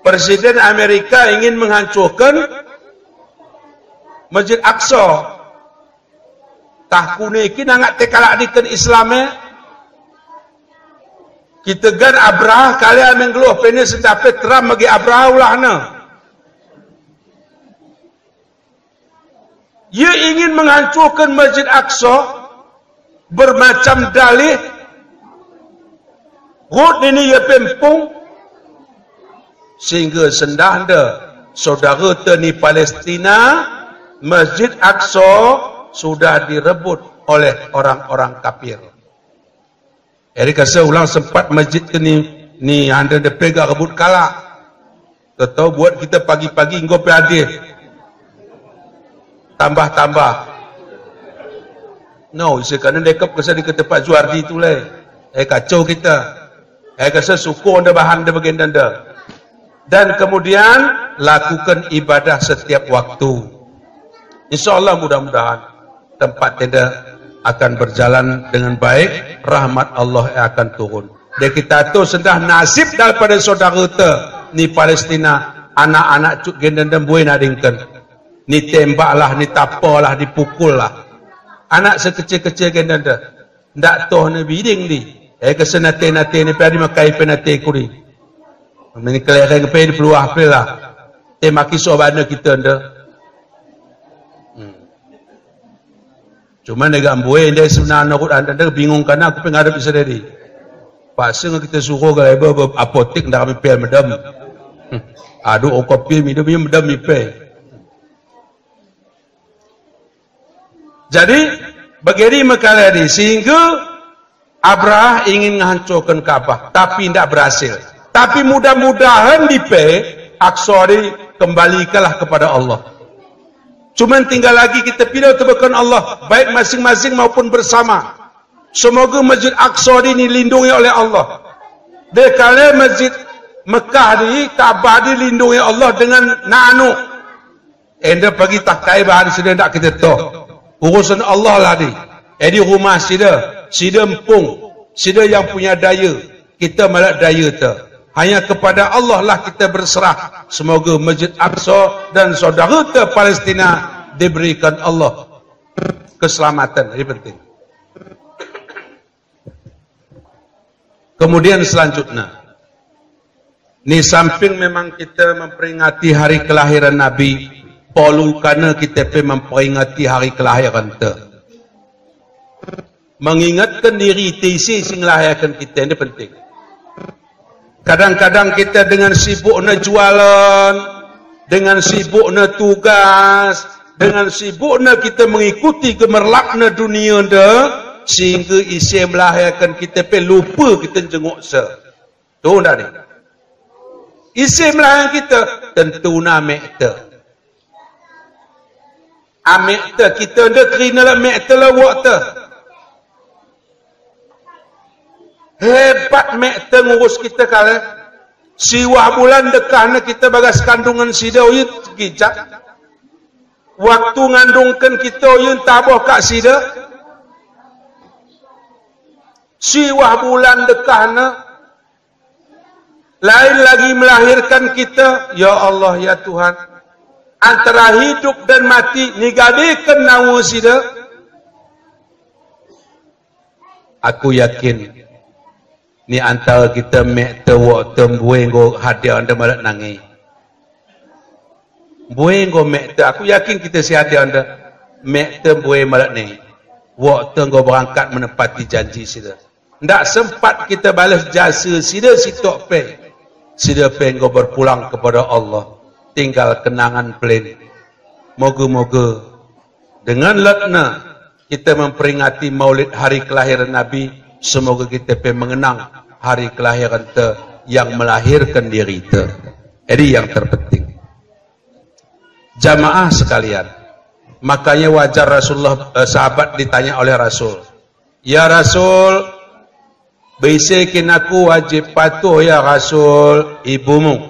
Presiden Amerika ingin menghancurkan Masjid Aqsa. Tah kune ki nangak tekalak diken Islam e. Kita gan Abrahah kala menggeluh pene sendape Trump bagi Abrahah ulahna. Ia ingin menghancurkan Masjid Aqsa, bermacam dalih, rut nini ia pempung, sehingga sendah nde saudara ta ni Palestina, Masjid Aqsa sudah direbut oleh orang-orang kafir. Eri kasa ulang sempat masjid ke ni, ni anda depe gak rebut kalak. Tetau buat kita pagi-pagi enggo pe adih. Tambah-tambah. No, ise kana dekap kasa di ke tempat Zuardi tu leh. Eh, kacau kita. Eh, kasa suku anda bahan de bagian danda. Dan kemudian lakukan ibadah setiap waktu. Insya Allah mudah-mudahan tempat tenda akan berjalan dengan baik, rahmat Allah akan turun. Dia kita tu sendah nasib daripada saudara ta ni Palestina, anak-anak cuk gendendem buai nadingkan. Ni tembak lah, ni tapa lah, dipukul lah. Anak sekecil-kecil gendendem. Ndak toh ne biding di. Eh, kasa nate-nate ne pe adi makai pe nate kuri. Meni kelereng pe di peluah pe lah. Te maki sobana kita nda. Hmm. Cuma ne gambue nda sebenarnya aku anda, anda bingung kana aku pe ngarap bisa dari. Pasang kita suruh kalau ibu apotek ndak kami pe medam. Hmm. Aduh, oh, kopi minum, minum medam ipe. Jadi, bagedi mekala di, sehingga Abrahah ingin menghancurkan Ka'bah, tapi tidak berhasil. Tapi mudah-mudahan di pe, Aqsa di kembalikanlah kepada Allah. Cuman tinggal lagi kita pilih tebakan Allah, baik masing-masing maupun bersama. Semoga Masjid Aqsa di ini lindungi oleh Allah. Dekale Masjid Mekah di, Ka'bah di lindungi Allah dengan nanu. Enda pagi takai bahan sida ndak kita toh. Urusan Allah lah di. Edi rumah sida, sida empung, sida yang punya daya. Kita malah daya ta. Hanya kepada Allah lah kita berserah. Semoga Masjid Aqsa dan saudara ta Palestina diberikan Allah keselamatan. Ini penting. Kemudian selanjutnya, ni samping memang kita memperingati hari kelahiran Nabi, polu kana kita pe memperingati hari kelahiran ta. Mengingatkan diri ta isi sing lahirkan kita ini penting. Kadang-kadang kita dengan sibukna jualan, dengan sibukna tugas, dengan sibukna kita mengikuti gemerlapna dunia nda, sehingga isi melahirkan kita pe lupa kita jenguk sa. Tu nda ni. Isi melahirkan kita, tentu na mek ta. Amek te kita nda kerina la mek te la wak te. Hebat mek te ngurus kita kale. Siwah bulan dekahna kita bagas kandungan sida, oyun gijak. Waktu ngandungkan kita, oyun taboh ka sida. Siwah bulan dekahna. Lain lagi melahirkan kita, ya Allah, ya Tuhan. Antara hidup dan mati, ni gadeken nawa sida. Aku yakin, ni antara kita mek te wak te mbue nggo hadir nda malah nangi. Mbue nggo mek te, aku yakin kita si hadir nda mek te mbue malah nangi. Wak te nggo berangkat menepati janji sida. Ndak sempat kita balas jasa sida sitok pe. Sida pe nggo berpulang kepada Allah. Tinggal kenangan pelin. Moga-moga dengan letna kita memperingati maulid hari kelahiran Nabi, semoga kita pe mengenang hari kelahiran te yang melahirkan diri te. Jadi yang terpenting. Jamaah sekalian, makanya wajar Rasulullah, eh, sahabat ditanya oleh Rasul, "Ya Rasul, bise kin aku wajib patuh ya Rasul, ibumu.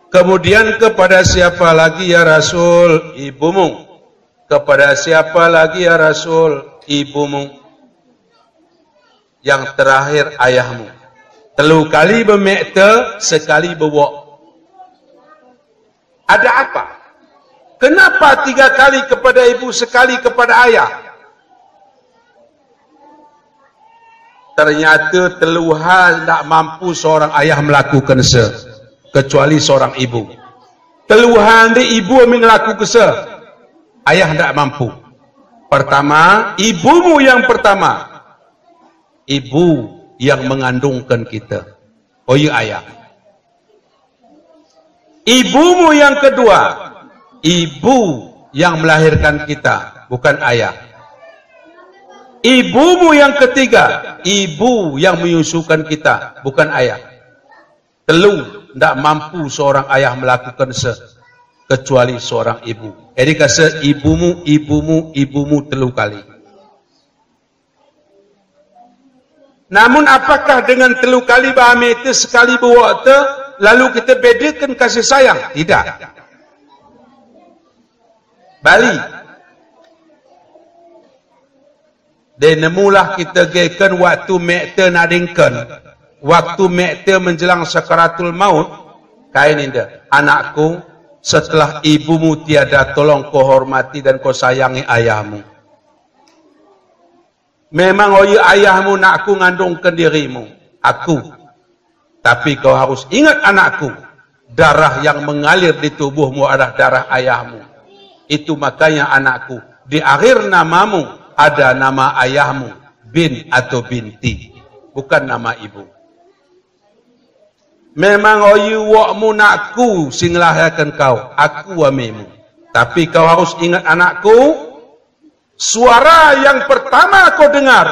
Kemudian kepada siapa lagi ya Rasul, ibumu. Kepada siapa lagi ya Rasul, ibumu. Yang terakhir ayahmu." Telu kali be mek te, sekali be wak. Ada apa? Kenapa tiga kali kepada ibu, sekali kepada ayah? Ternyata telu hal ndak mampu seorang ayah melakukan se, kecuali seorang ibu. Telu hal nda ibu amin lakukan se, ayah ndak mampu. Pertama, ibumu yang pertama. Ibu yang mengandungkan kita. Oh iya, ayah. Ibumu yang kedua, ibu yang melahirkan kita, bukan ayah. Ibumu yang ketiga, ibu yang menyusukan kita, bukan ayah. Telu, ndak mampu seorang ayah melakukan se, kecuali seorang ibu. Jadi kase ibumu, ibumu, ibumu telu kali. Namun apakah dengan telu kali be mek te, sekali be wak te, lalu kita bedakan kasih sayang? Tidak. Bali. Deh, nemulah kita geken waktu mek te nadingken. Waktu mek te menjelang sakaratul maut, kain inda, "Anakku, setelah ibumu tiada, tolong kau hormati dan kau sayangi ayahmu." Memang oh iya ayahmu, nakku, ngandungkan dirimu, aku. Tapi kau harus ingat, anakku, darah yang mengalir di tubuhmu adalah darah ayahmu. Itu makanya, anakku, di akhir namamu ada nama ayahmu, bin atau binti, bukan nama ibu. Memang oh iya wokmu, nakku, si ngelahirkan kau, aku amemu. Tapi kau harus ingat, anakku, suara yang pertama kau dengar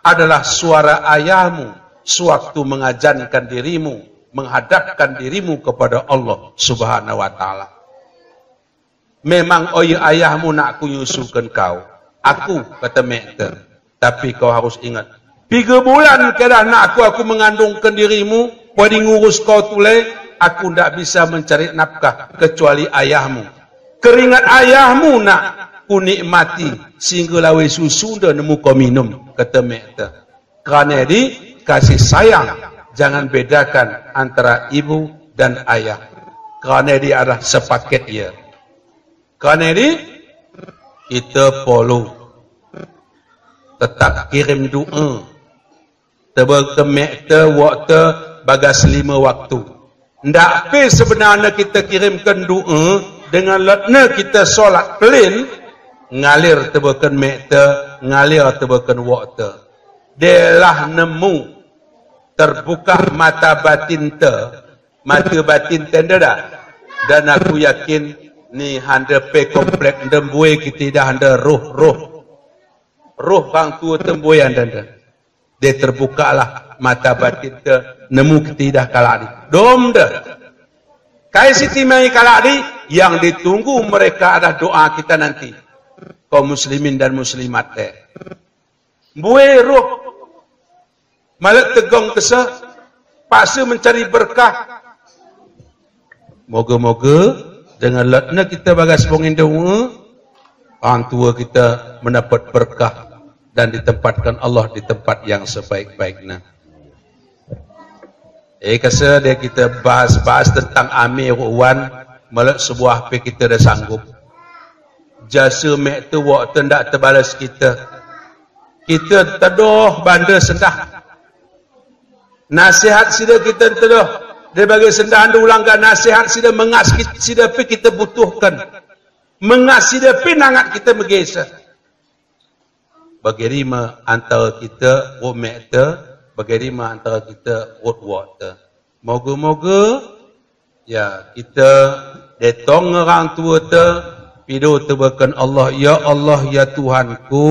adalah suara ayahmu sewaktu mengajankan dirimu, menghadapkan dirimu kepada Allah Subhanahu wa Ta'ala. Memang oh iya ayahmu, nakku, nyusukan kau, aku, kata mek te. Tapi kau harus ingat, piga bulan kedah, nakku, aku mengandungkan dirimu, padi ngurus kau tule, aku ndak bisa mencari nafkah kecuali ayahmu. Keringat ayahmu, nak, kunikmati, sehingga lawe susu nda nemu kau minum, kata mek te. Karena di kasih sayang, jangan bedakan antara ibu dan ayah. Karena di adalah sepaket, ya. Karena di kita perlu tetap kirim doa. Tebeken mek te, wok te, bagas lima waktu. Ndak pe sebenarnya kita kirimkan doa dengan letna kita solat pelin, ngalir tebeken mek te, ngalir tebeken wok te. Delah nemu terbuka mata batin te, mata batin te nda dah. Dan aku yakin ni hande pe komplek nda mbue kita idah nda roh, roh. Roh bang tua te mbue nda nda. Deh, terbukalah mata batin te, nemu kita idah kalak di. Dom deh. Kai siti mai kalak di, yang ditunggu mereka adalah doa kita nanti. kaum muslimin dan muslimat te. Mbue roh. Malet tegong kesa, paksa mencari berkah. Moga-moga dengan lotna kita bagas bongin doa, orang tua kita mendapat berkah dan ditempatkan Allah di tempat yang sebaik-baiknya. Eh, kasa dia kita bahas-bahas tentang ame wan, malet sebuah pe kita dah sanggup. Jasa mek tu wak tu ndak terbalas kita. Kita tedoh banda sendah. Nasihat sida kita tedoh. Dia bagi sendah anda ulang ke nasihat sida mengas kit-, sida pe kita butuhkan. Mengas sida pe nangat kita megesa. Bagi rima antara kita, wak mek te, bagi rima antara kita, wak wak te. Moga-moga, ya, kita detong orang tua te, pido tebakan Allah, ya Allah, ya Tuhanku.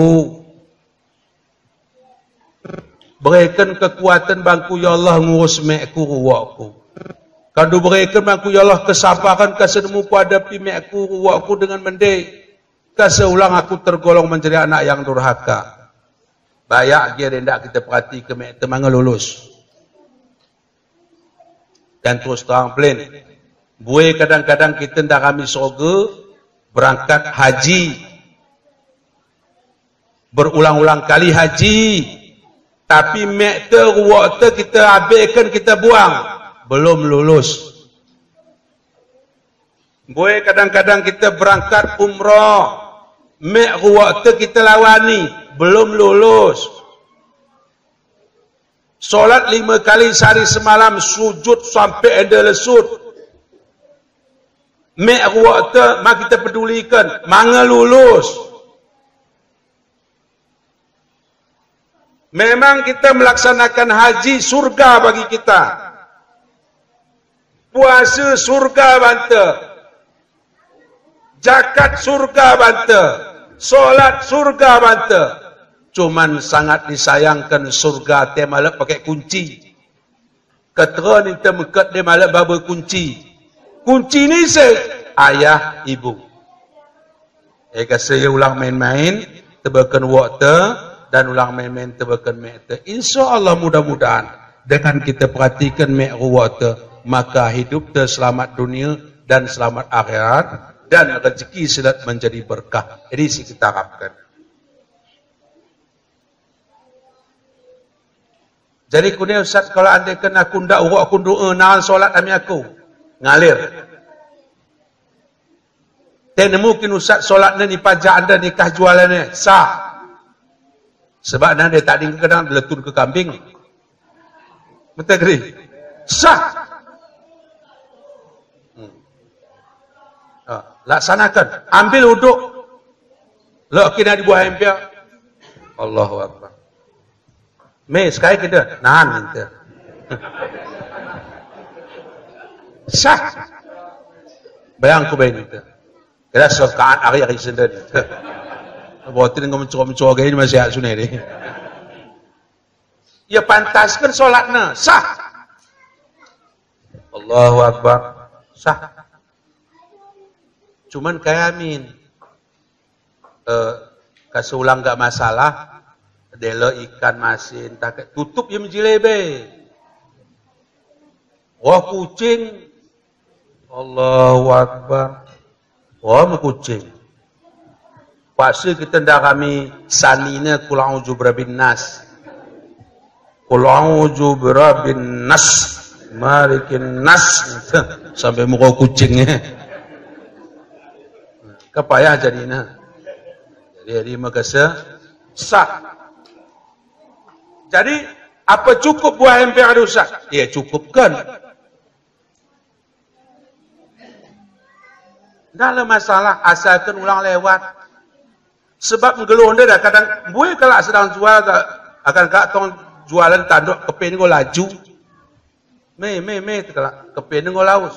Berikan kekuatan bangku, ya Allah, ngurus mekku, wak ku. Kandu berikan bangku, ya Allah, kesabaran, kasa nemu ku hadapi mekku, wak ku dengan mende. Kasa ulang aku tergolong menjadi anak yang durhaka. Banyak dia ndak kita perhatikan mek te manga lulus. Dan terus terang plain. Mbue kadang-kadang kita ndak kami soge berangkat haji. Berulang-ulang kali haji. Tapi mek te, wak te kita abaikan, kita buang. Belum lulus. Mbue kadang-kadang kita berangkat umrah, mek wak te kita lawani, belum lulus. Solat lima kali sehari semalam, sujud sampai enda lesut. Mek wak te ma kita pedulikan, manga lulus. Memang kita melaksanakan haji, surga bagi kita. Puasa, surga banta. Zakat, surga banta. Solat, surga banta. Cuman sangat disayangkan, surga te malah pakai kunci. Keterangan inte mengkat de malah baba kunci. Kunci ni se ayah ibu. Eh, kasa ulang main-main, tebakan wak te, dan ulang main-main, tebakan mek te. Insya Allah, mudah-mudahan, dengan kita perhatikan mek wak te, maka hidup te selamat dunia dan selamat akhirat, dan rezeki silat menjadi berkah. Jadi, si kita harapkan. Jadi kune Ustaz, kalau andaikan aku ndak uruk aku ndu, eh, nahan solat ami aku. Ngalir. Te nemu kin Ustaz solat ne ni pajak anda nikah jualan ne. Sah. Sebab nande tadi kadang letun ke kambing. Betul kiri? Sah. Hmm. Ah, laksanakan. Ambil uduk. Lok kena di buah ember. Allahu Akbar. Me, sekai kita nahan inte. Sah. Bayang ku bain inte. Kira sokaan ari-ari sendiri. Botin ngom cok-cok ini masih ak suneri. Ya pantaskan solatna. Sah. Allahu Akbar. Sah. Cuman kayamin. Eh, kasa ulang ndak masalah, delo ikan masin, tak tutup ya menjilebe. Wah kucing. Allahu Akbar. Wah kucing. Pasti kita ndak kami sanina kul a'udzu birabbin nas. Kul a'udzu birabbin nas, malikin nas. Sampai muka kucingnya. Kepayah jadina. Jadi, jadi makasa sah. Jadi, apa cukup buah ember rusak? Ya, cukupkan. Ndak ada masalah, asalkan ulang lewat. Sebab ngeluh nda dah kadang, mbue kalau sedang jual ke, akan kak tong jualan tanduk kepin ko laju. Me, me, me, telah kepin ko laus.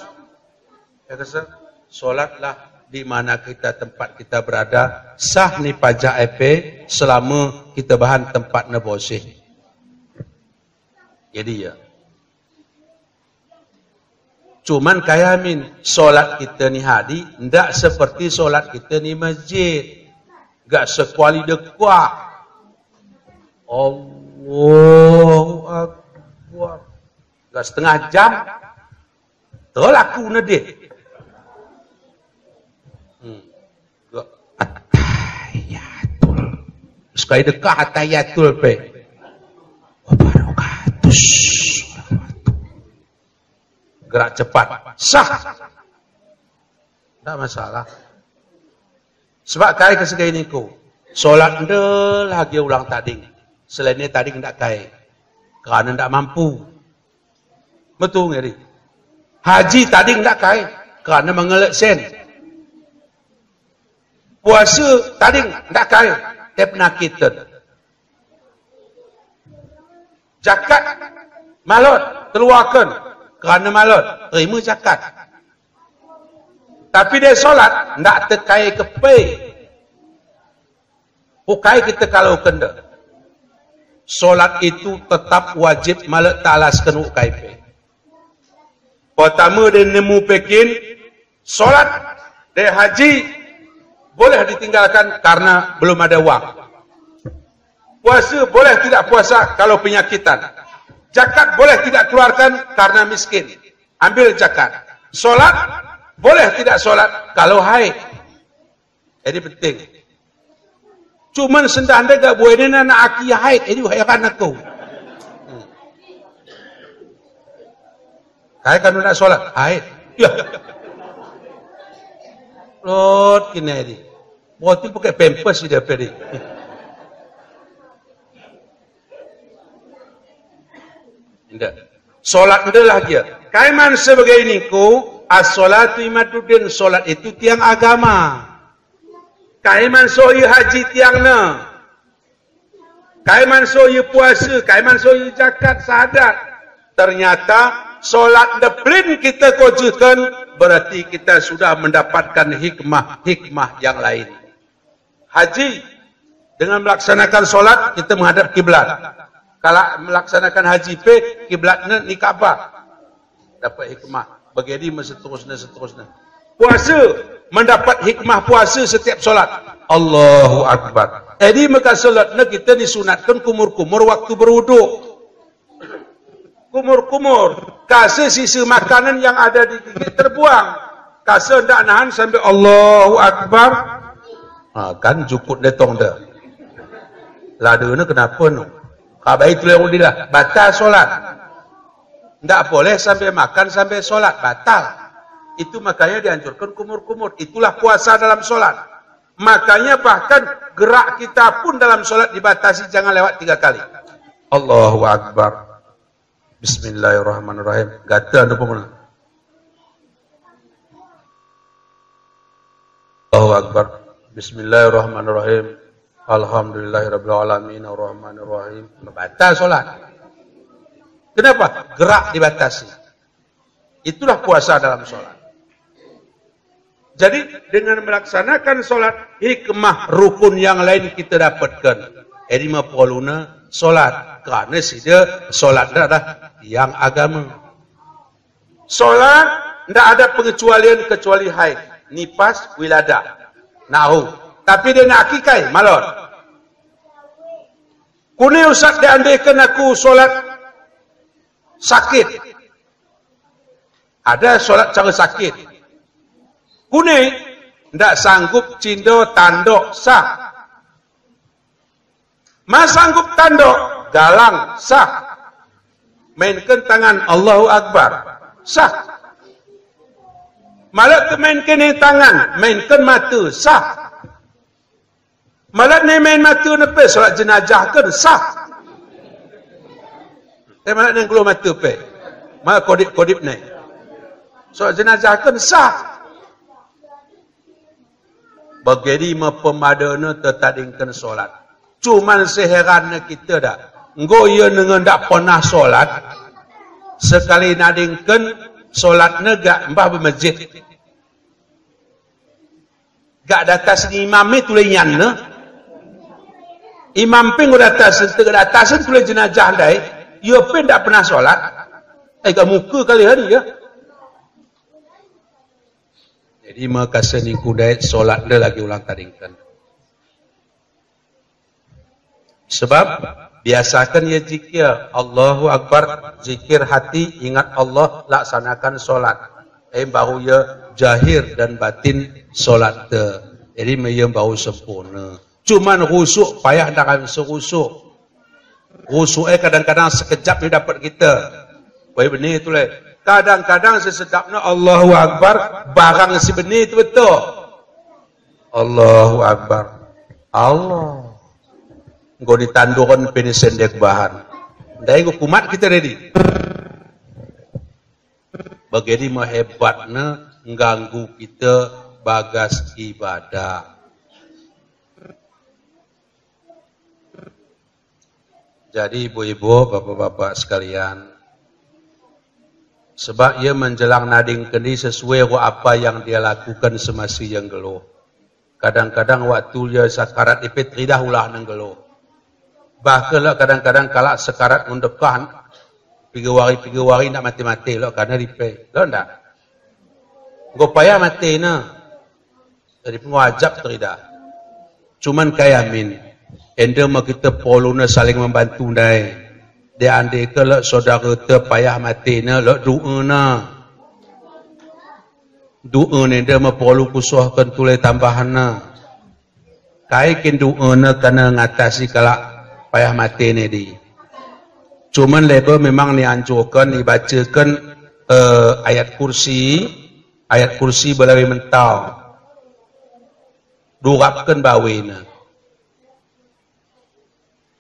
Ya, kasa, solatlah di mana kita, tempat kita berada, sah ni pajak epe, selama kita bahan tempat ne boseh. Jadi ya. Cuman kayamin, solat kita ni hadi, ndak seperti solat kita ni masjid. Gak sekuali dekah. Allahu Akbar. Gak setengah jam. Tolak ku na deh. Hmm. Gak attahiyatul. Sekali dekah attahiyatul pe. Wabarakatuh. Gerak cepat. Sah. Tidak masalah. Sebab kai ke segai niku. Solat nda lagi ulang tading. Selain ni tading nda kai. Kerana nda mampu. Betul ngeri. Haji tading nda kai. Kerana mengelek sen. Puasa tading nda kai. Tep nakitan. Jakat malot, keluarkan. Kerana malot, terima jakat. Tapi dia solat, nda tekai kepe. Ukai kita kalau kenda. Solat itu tetap wajib malot talaskan ukai pe. Pertama dia nemu pekin, solat dan haji boleh ditinggalkan karena belum ada wang. Puasa boleh tidak puasa kalau penyakitan. Jakat boleh tidak keluarkan karena miskin. Ambil jakat. Solat boleh tidak solat kalau haid. Jadi penting. Cuman sendah nda gak buai ni na aki haid. Jadi heran aku. Hmm. Kai kan nda solat, haid. Ya. Lot kini di. Boti pakai pampers dia pedi. Nda. Solat nda lagi ya. Kai man sebagai niku, as-salatu imaduddin, solat itu tiang agama. Kai man so i haji tiangna. Kai man so i puasa, kai man so i jakat, sahadat. Ternyata solat nda pelin kita kojehkan, berarti kita sudah mendapatkan hikmah-hikmah yang lain. Haji, dengan melaksanakan solat, kita menghadap kiblat. Kalau melaksanakan haji pe, kiblatna ni Ka'bah. Dapat hikmah. Bagedi ma seterusna, seterusna. Puasa, mendapat hikmah puasa setiap solat. Allahu Akbar. Jadi maka solatna kita disunatkan kumur-kumur waktu berwudu. Kumur-kumur. Kase sisa makanan yang ada di gigi terbuang. Kase nda nahan sambil Allahu Akbar. Ha, kan jukut detong da. Lada na kenapa no? Kabai tu yang udilah. Batal solat. Nda boleh sambil makan sambil solat. Batal. Itu makanya dianjurkan kumur-kumur. Itulah puasa dalam solat. Makanya bahkan gerak kita pun dalam solat dibatasi, jangan lewat tiga kali. Allahu Akbar. Bismillahirrahmanirrahim. Gata anda pemula. Allahu Akbar. Bismillahirrahmanirrahim. Alhamdulillahirabbil alamin, arrahmanirrahim. Batal solat. Kenapa? Gerak dibatasi. Itulah puasa dalam solat. Jadi, dengan melaksanakan solat, hikmah rukun yang lain kita dapatkan. Jadi, mapoluna solat. Karena sida solat adalah yang agama. Solat nda ada pengecualian kecuali haid, nipas, wiladah. Nahu. Tapi dia nak akikai, malot. Kune usat dia andaikan aku solat sakit. Ada solat cara sakit. Kune nda sanggup cindo tandok sah. Ma sanggup tandok galang sah. Mainkan tangan Allahu Akbar sah. Malah tu mainkan tangan, mainkan mata sah. Malah ni main mata ni pe solat jenazah kan sah. Tapi malah ni keluar mata pe. Malah kodip-kodip ni. Solat jenazah kan sah. Bagedi ma pemadana tetadingkan solat. Cuman seheran na kita dah. Enggo ia nengen dak pernah solat. Sekali nadingkan solat na gak mbah bermasjid. Gak datas ni imam ni tulai nyan ne. Imam ping gak datas, gak datas tulai jenazah dai. Ia ping dak pernah solat. Eh, gak muka kali hari ya. Jadi maka seni kudai solat nda lagi ulang tadingkan. Sebab biasakan ia zikir, Allahu Akbar, zikir hati, ingat Allah, laksanakan solat. Eh, baru ia zahir dan batin solat te. Jadi, ma ia baru sempurna. Cuman khusyuk, payah ndak kan sekhusyuk. Khusyuk, eh, kadang-kadang sekejap ni dapat kita. Wai bene tu leh. Kadang-kadang sesedapna Allahu Akbar, barang si bene tu betul. Allahu Akbar. Allah. Enggo ditandukan pini sendek bahan. Ndai enggo kumat kita ready. Bagedi ma hebatna ngganggu kita bagas ibadah. Jadi ibu-ibu, bapak-bapak sekalian, sebab ia menjelang nading kendi sesuai wa apa yang dia lakukan semasa ia nggeluh. Kadang-kadang waktu ia sakarat ipit ridah ulah nenggeluh. Bahkan lah kadang-kadang kalak sakarat ngundekan, pigawari-pigawari ndak mati-mati lah karena ripe. Lah ndak? Enggo payah mati na. Jadi pengwajib teridah. Cuman kaya min, enda ma kita perlu na saling membantu ndai. Dia andai ke lok saudara te payah mati na, lok doa na. Doa na enda ma perlu kusohkan tulai tambahan na. Kai kin doa na kena ngatasi kalak payah mati na di. Cuman lebe memang ni anjurkan, ni bacakan, eh, ayat kursi, ayat kursi balawi mentau. Durapkan bawina.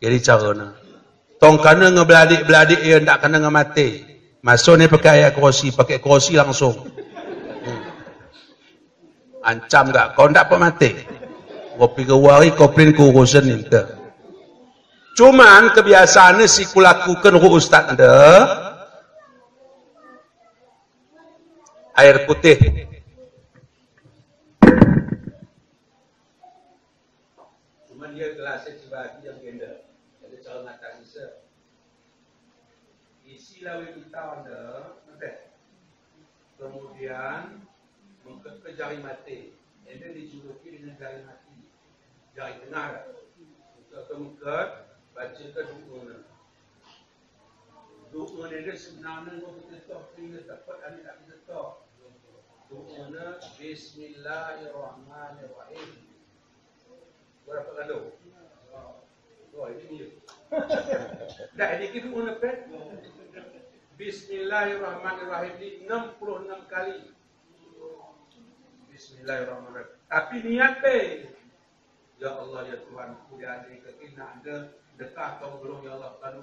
Jadi carana. Tong kana ngebeladik-beladik ia ndak kana ngemate. Masuk ni pakai ayat kursi, pakai kursi langsung. Hmm. Ancam gak? Kau ndak pemate. Kopi ke wari, koplin kurusan ni te. Cuman kebiasaan ni si kulakukan ku ustaz ada. Air putih. Cuman ia gelasnya dibagi yang gender. Jadi kalau ngatasi se. Isi lawi kita ada, nanti. Kemudian, mengket ke jari mati. Ini dijuluki dengan jari mati. Jari tengah. Untuk kemengket, baca ke doa. Doa ni dia sebenarnya engkau kita toh, kita dapat, kami tak kita toh. Doa ni Bismillahirrahmanirrahim. Berapa kali? Oh, ini dia. Dah, ini kita doa ni, Pet. Bismillahirrahmanirrahim ni enam puluh enam kali. Bismillahirrahmanirrahim. Tapi niat pe. Ya Allah, ya Tuhan, ku dia ade ke kena ade dekah kau belum, ya Allah, kanu,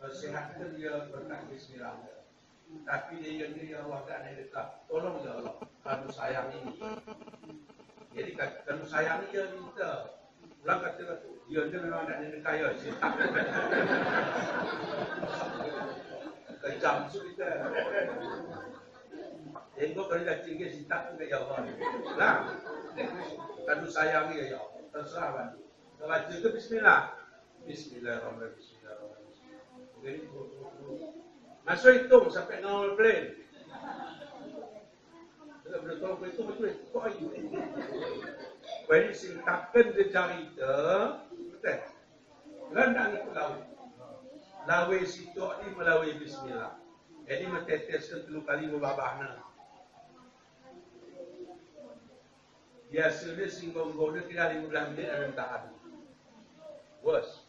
eh, sehatkan dia berkat bismillah. Tapi dia yang dia, ya Allah, tak ada dekah. Tolong, ya Allah, kanu sayangi. Jadi, ka-, kanu sayangi dia minta. Ulang kata, kata, dia ni memang ndak ada kaya, si tak. Kejam sudah. Engkau kerja tinggi, si tak tu kaya apa ni. Nah, kanu sayangi ya, ya. Terserah, Wan. Kau baca ke bismillah. Bismillahirrahmanirrahim, bismillahirrahmanirrahim. Jadi, masuk hitung sampai nol plane. Kalau boleh tolong itu, itu, itu, itu. Jadi, singkatkan ke jari te, betul? Rendang itu lawi. Lawi situ ni melawi bismillah. Jadi, menteteskan telu kali babahna. Biasanya singgonggona kira lima belas menit ada tahan. Bos.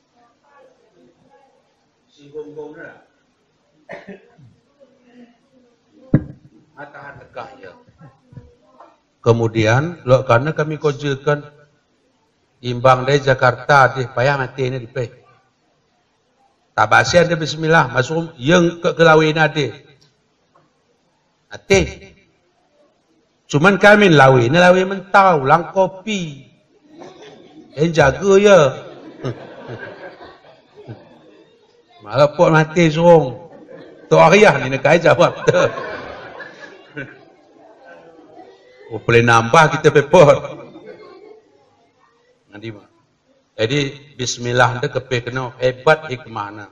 Singgonggona. Matahan dekah ya. Kemudian, lok kana kami kojekan imbang dari Jakarta, deh, payah mati ni di pe. Tabasian dia bismillah, masuk yang ke kelawi na deh. Ate. Cuman kami lawi, ni lawi mentau, lang kopi. Eh, jaga ya. Malah pot mati song. Tu ariah ni nak jawab tu. Oh, boleh nambah kita pepot. Nanti, Mak. Jadi, bismillah tu kepekno hebat hikmahna.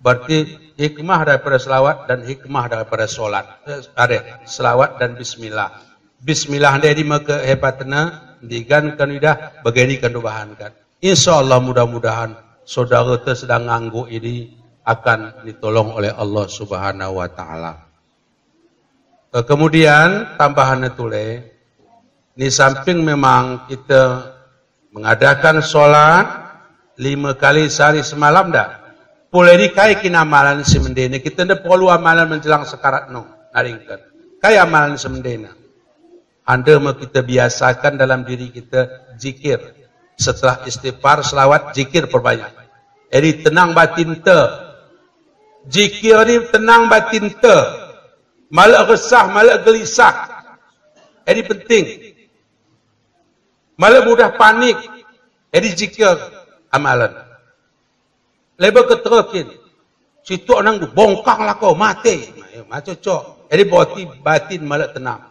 Berarti hikmah daripada selawat dan hikmah daripada solat. Eh, ada selawat dan bismillah. Bismillah tu jadi maka hebatna, digan kan idah, bageni kan dubahan kan. Insya Allah mudah-mudahan saudara te sedang nganggu ini akan ditolong oleh Allah Subhanahu wa Ta'ala. Eh, kemudian tambahan itu le, di samping memang kita mengadakan sholat lima kali sehari semalam dah. Pulai di kai kin amalan si mendena, kita nda perlu amalan menjelang sekarat no, naringkan. Kai amalan si mendena. Anda mau kita biasakan dalam diri kita zikir. Setelah istighfar, selawat, zikir perbanyak. Jadi tenang batin te. Zikir ni tenang batin te. Malak resah, malak gelisah. Jadi penting. Malak mudah panik. Jadi zikir amalan. Lebe keterekin. Situ nang bongkang lah kau mati. Macam cok. Jadi batin, batin malak tenang.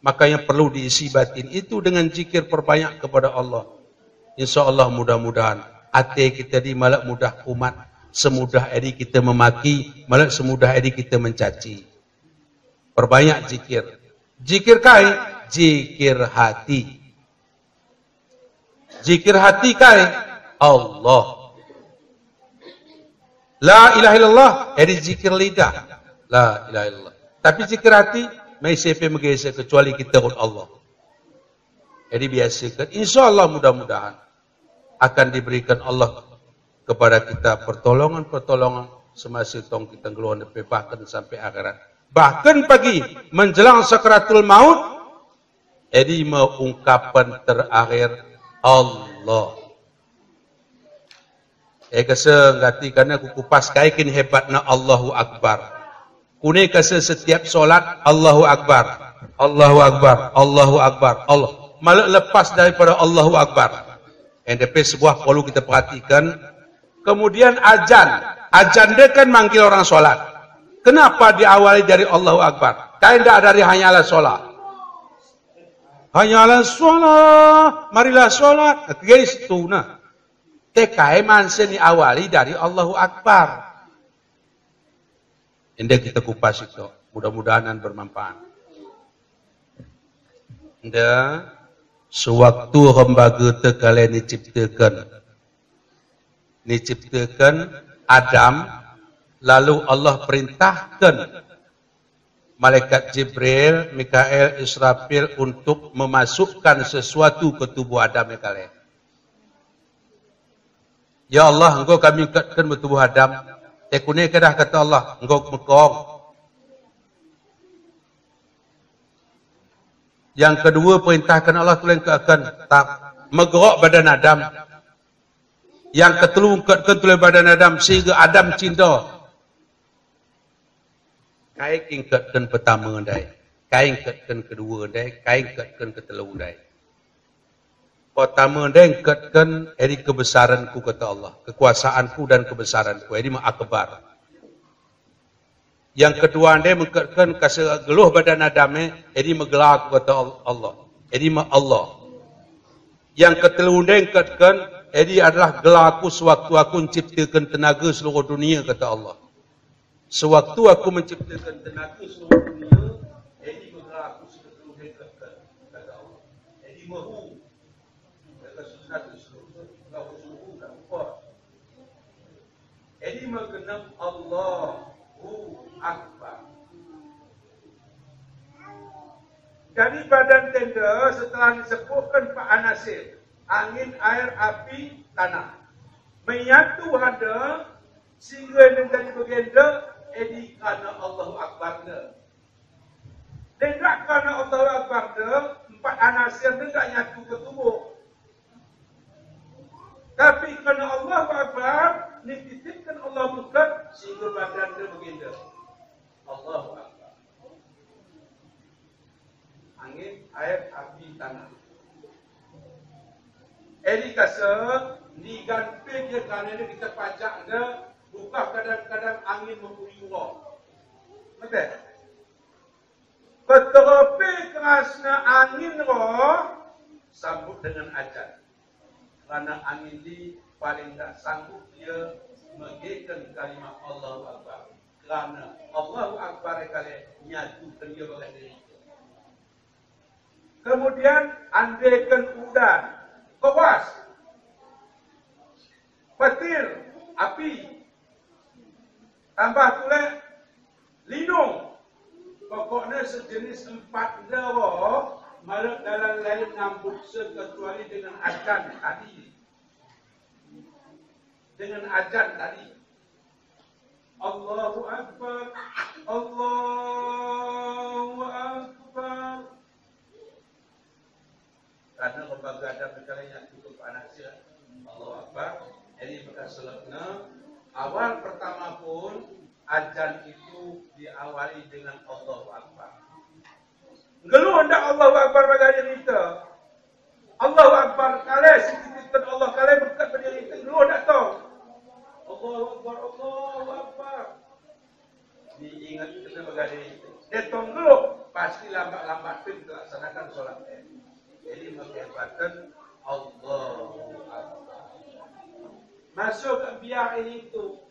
Makanya perlu diisi batin itu dengan zikir perbanyak kepada Allah. Insya Allah mudah-mudahan ate kita di malak mudah kumat, semudah edi kita memaki, malak semudah edi kita mencaci. Perbanyak zikir. Zikir kai, zikir hati. Zikir hati kai, Allah. La ilaha illallah, edi zikir lidah. La ilaha illallah. Tapi zikir hati, mai sepe megese kecuali kita kun Allah. Jadi biasakan, insya Allah mudah-mudahan akan diberikan Allah kepada kita pertolongan-pertolongan semasa tong kita ngeluar depe bahkan sampai akhirat. Bahkan pagi menjelang sakaratul maut, jadi mau ungkapan terakhir Allah. Eh, kese nggati karena kukupas kaikin hebatna Allahu Akbar. Kune kese setiap sholat Allahu Akbar, Allahu Akbar, Allahu Akbar, Allah. Malah lepas daripada Allahu Akbar. Yang depe sebuah perlu kita perhatikan. Kemudian azan, azan dia kan manggil orang sholat. Kenapa diawali dari Allahu Akbar? Kain tidak dari hanyalah sholat. Hanyalah sholat, marilah sholat. Nah, guys, itu nah. Te kai manse ni awali dari Allahu Akbar. Ende kita kupas itu. Mudah-mudahan bermanfaat. Ende sewaktu hamba gete kalian diciptakan. Diciptakan Adam, lalu Allah perintahkan malaikat Jibril, Mikael, Israfil untuk memasukkan sesuatu ke tubuh Adam ya kale. Ya Allah, engkau kami ikatkan bertubuh Adam. Tekune kedah kata Allah, engkau mekong. Yang kedua perintahkan Allah tulen ke akan tak megerok badan Adam. Yang ketelu engkatkan tulen badan Adam sehingga Adam cinta. Kai ingkatkan pertama dai, kai ingkatkan kedua dai, kai ingkatkan ketelu dai. Pertama dai ingkatkan eri kebesaranku kata Allah, kekuasaanku dan kebesaranku, eri ma akbar. Yang kedua dai mengkatkan kase geluh badan Adam eh, eri ma gelarku kata Allah, eri ma Allah. Yang ketelu dai ingkatkan eri adalah gelarku sewaktu aku menciptakan tenaga seluruh dunia kata Allah. Sewaktu aku menciptakan tenaga seluruh dunia, eri ma gelarku sewaktu aku menciptakan, kata Allah. Eri ma hu, kata sesuatu seluruh, kata seluruh, kata Allah. Eri ma genap Allahu Akbar. Jadi badan tenda setelah disebutkan empat anasir, angin, air, api, tanah. Menyatu ada sehingga menjadi bagian de, eri karena Allahu Akbar de. Tidak karena Allahu Akbar de, empat anasir de tidak nyatu ke tubuh. Tapi karena Allahu Akbar, dititipkan Allah bukan sehingga badan de bagian de. Allahu Akbar. Angin, air, api, tanah. Eri kase, ni gan pe dia kane ni kita pajak de, buka kadang-kadang angin membuyur. Betul? Keterope kerasna angin roh, sambut dengan azan. Kerana angin di paling tak sanggup dia menggeken kalimat Allahu Akbar. Kerana Allahu Akbar kale nyatu ke dia bagai diri. Kemudian andaikan udan, kewas. Petir, api. Tambah pula lino. Pokoknya sejenis empat nda wo, malah dalam lain ngambuk se kecuali dengan ajan tadi. Dengan ajan tadi. Allahu Akbar. Allahu Akbar. Karena pembaga adan berkala yang cukup anak sila. Allahu Akbar. Jadi bekas selebna, awal pertama pun ajan itu diawali dengan Allahu Akbar. Nggeluh nda Allahu Akbar bagi adan ita. Allahu Akbar, kala sititipkan Allah, kala berkat bagi adan ita. Nggeluh nda tong. Allahu Akbar, Allahu Akbar. Diingat kita bagi adan ita. Dia tong nggeluh, pasti lambat-lambat pun terlaksanakan sholat. Jadi menghebatan Allahu Akbar. Masuk ke biar ini tu.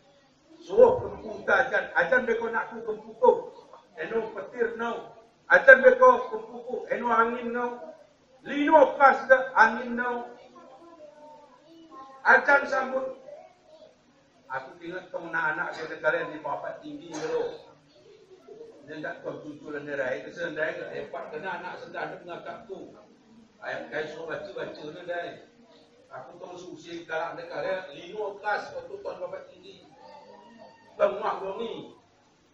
Suruh kempu ta ajan, ajan beko nakku kempu ko. Eno petir no. Ajan beko kempu ko, eno angin no. Lino pas da angin no. Ajan sambut. Aku ingat tong anak-anak saya kalian di papat tinggi lo. Nenda tong cucu lenderai, kesenderai ke hebat kena anak sedang ngakak tu. Ayat kai suruh baca-baca lenderai. Aku tong susi kalak lenderai, lino kas waktu tong papat tinggi. Tengah bongi.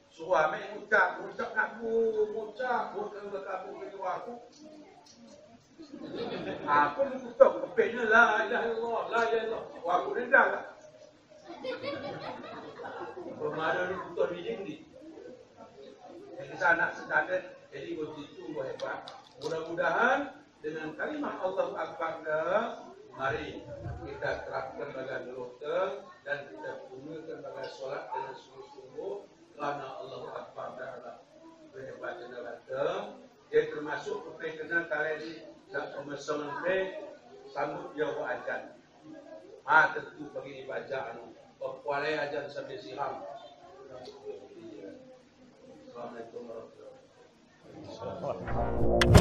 Suami ngucap, ngucap aku, ngucap, ngucap aku, ngucap aku. Aku ngucap, kepenya la ilaha illallah, la ilaha illallah. Aku nenda lah. Pemada ni kutu biding ni. Yang di sana sedang, jadi begitu hebat. Mudah-mudahan dengan kalimat Allahu Akbar ke, mari kita terapkan bagi ngeluh ke dan kita gunakan bagi sholat dengan sungguh-sungguh kerana Allahu Akbar dah lah. Berhebat dah lah ke. Dia termasuk kepekena kali ini tak pemesangan pe sambut dia wa ajan. Ah, tentu bagi ni baca anu. Kepala ajan sambil siram. Assalamualaikum warahmatullahi wabarakatuh.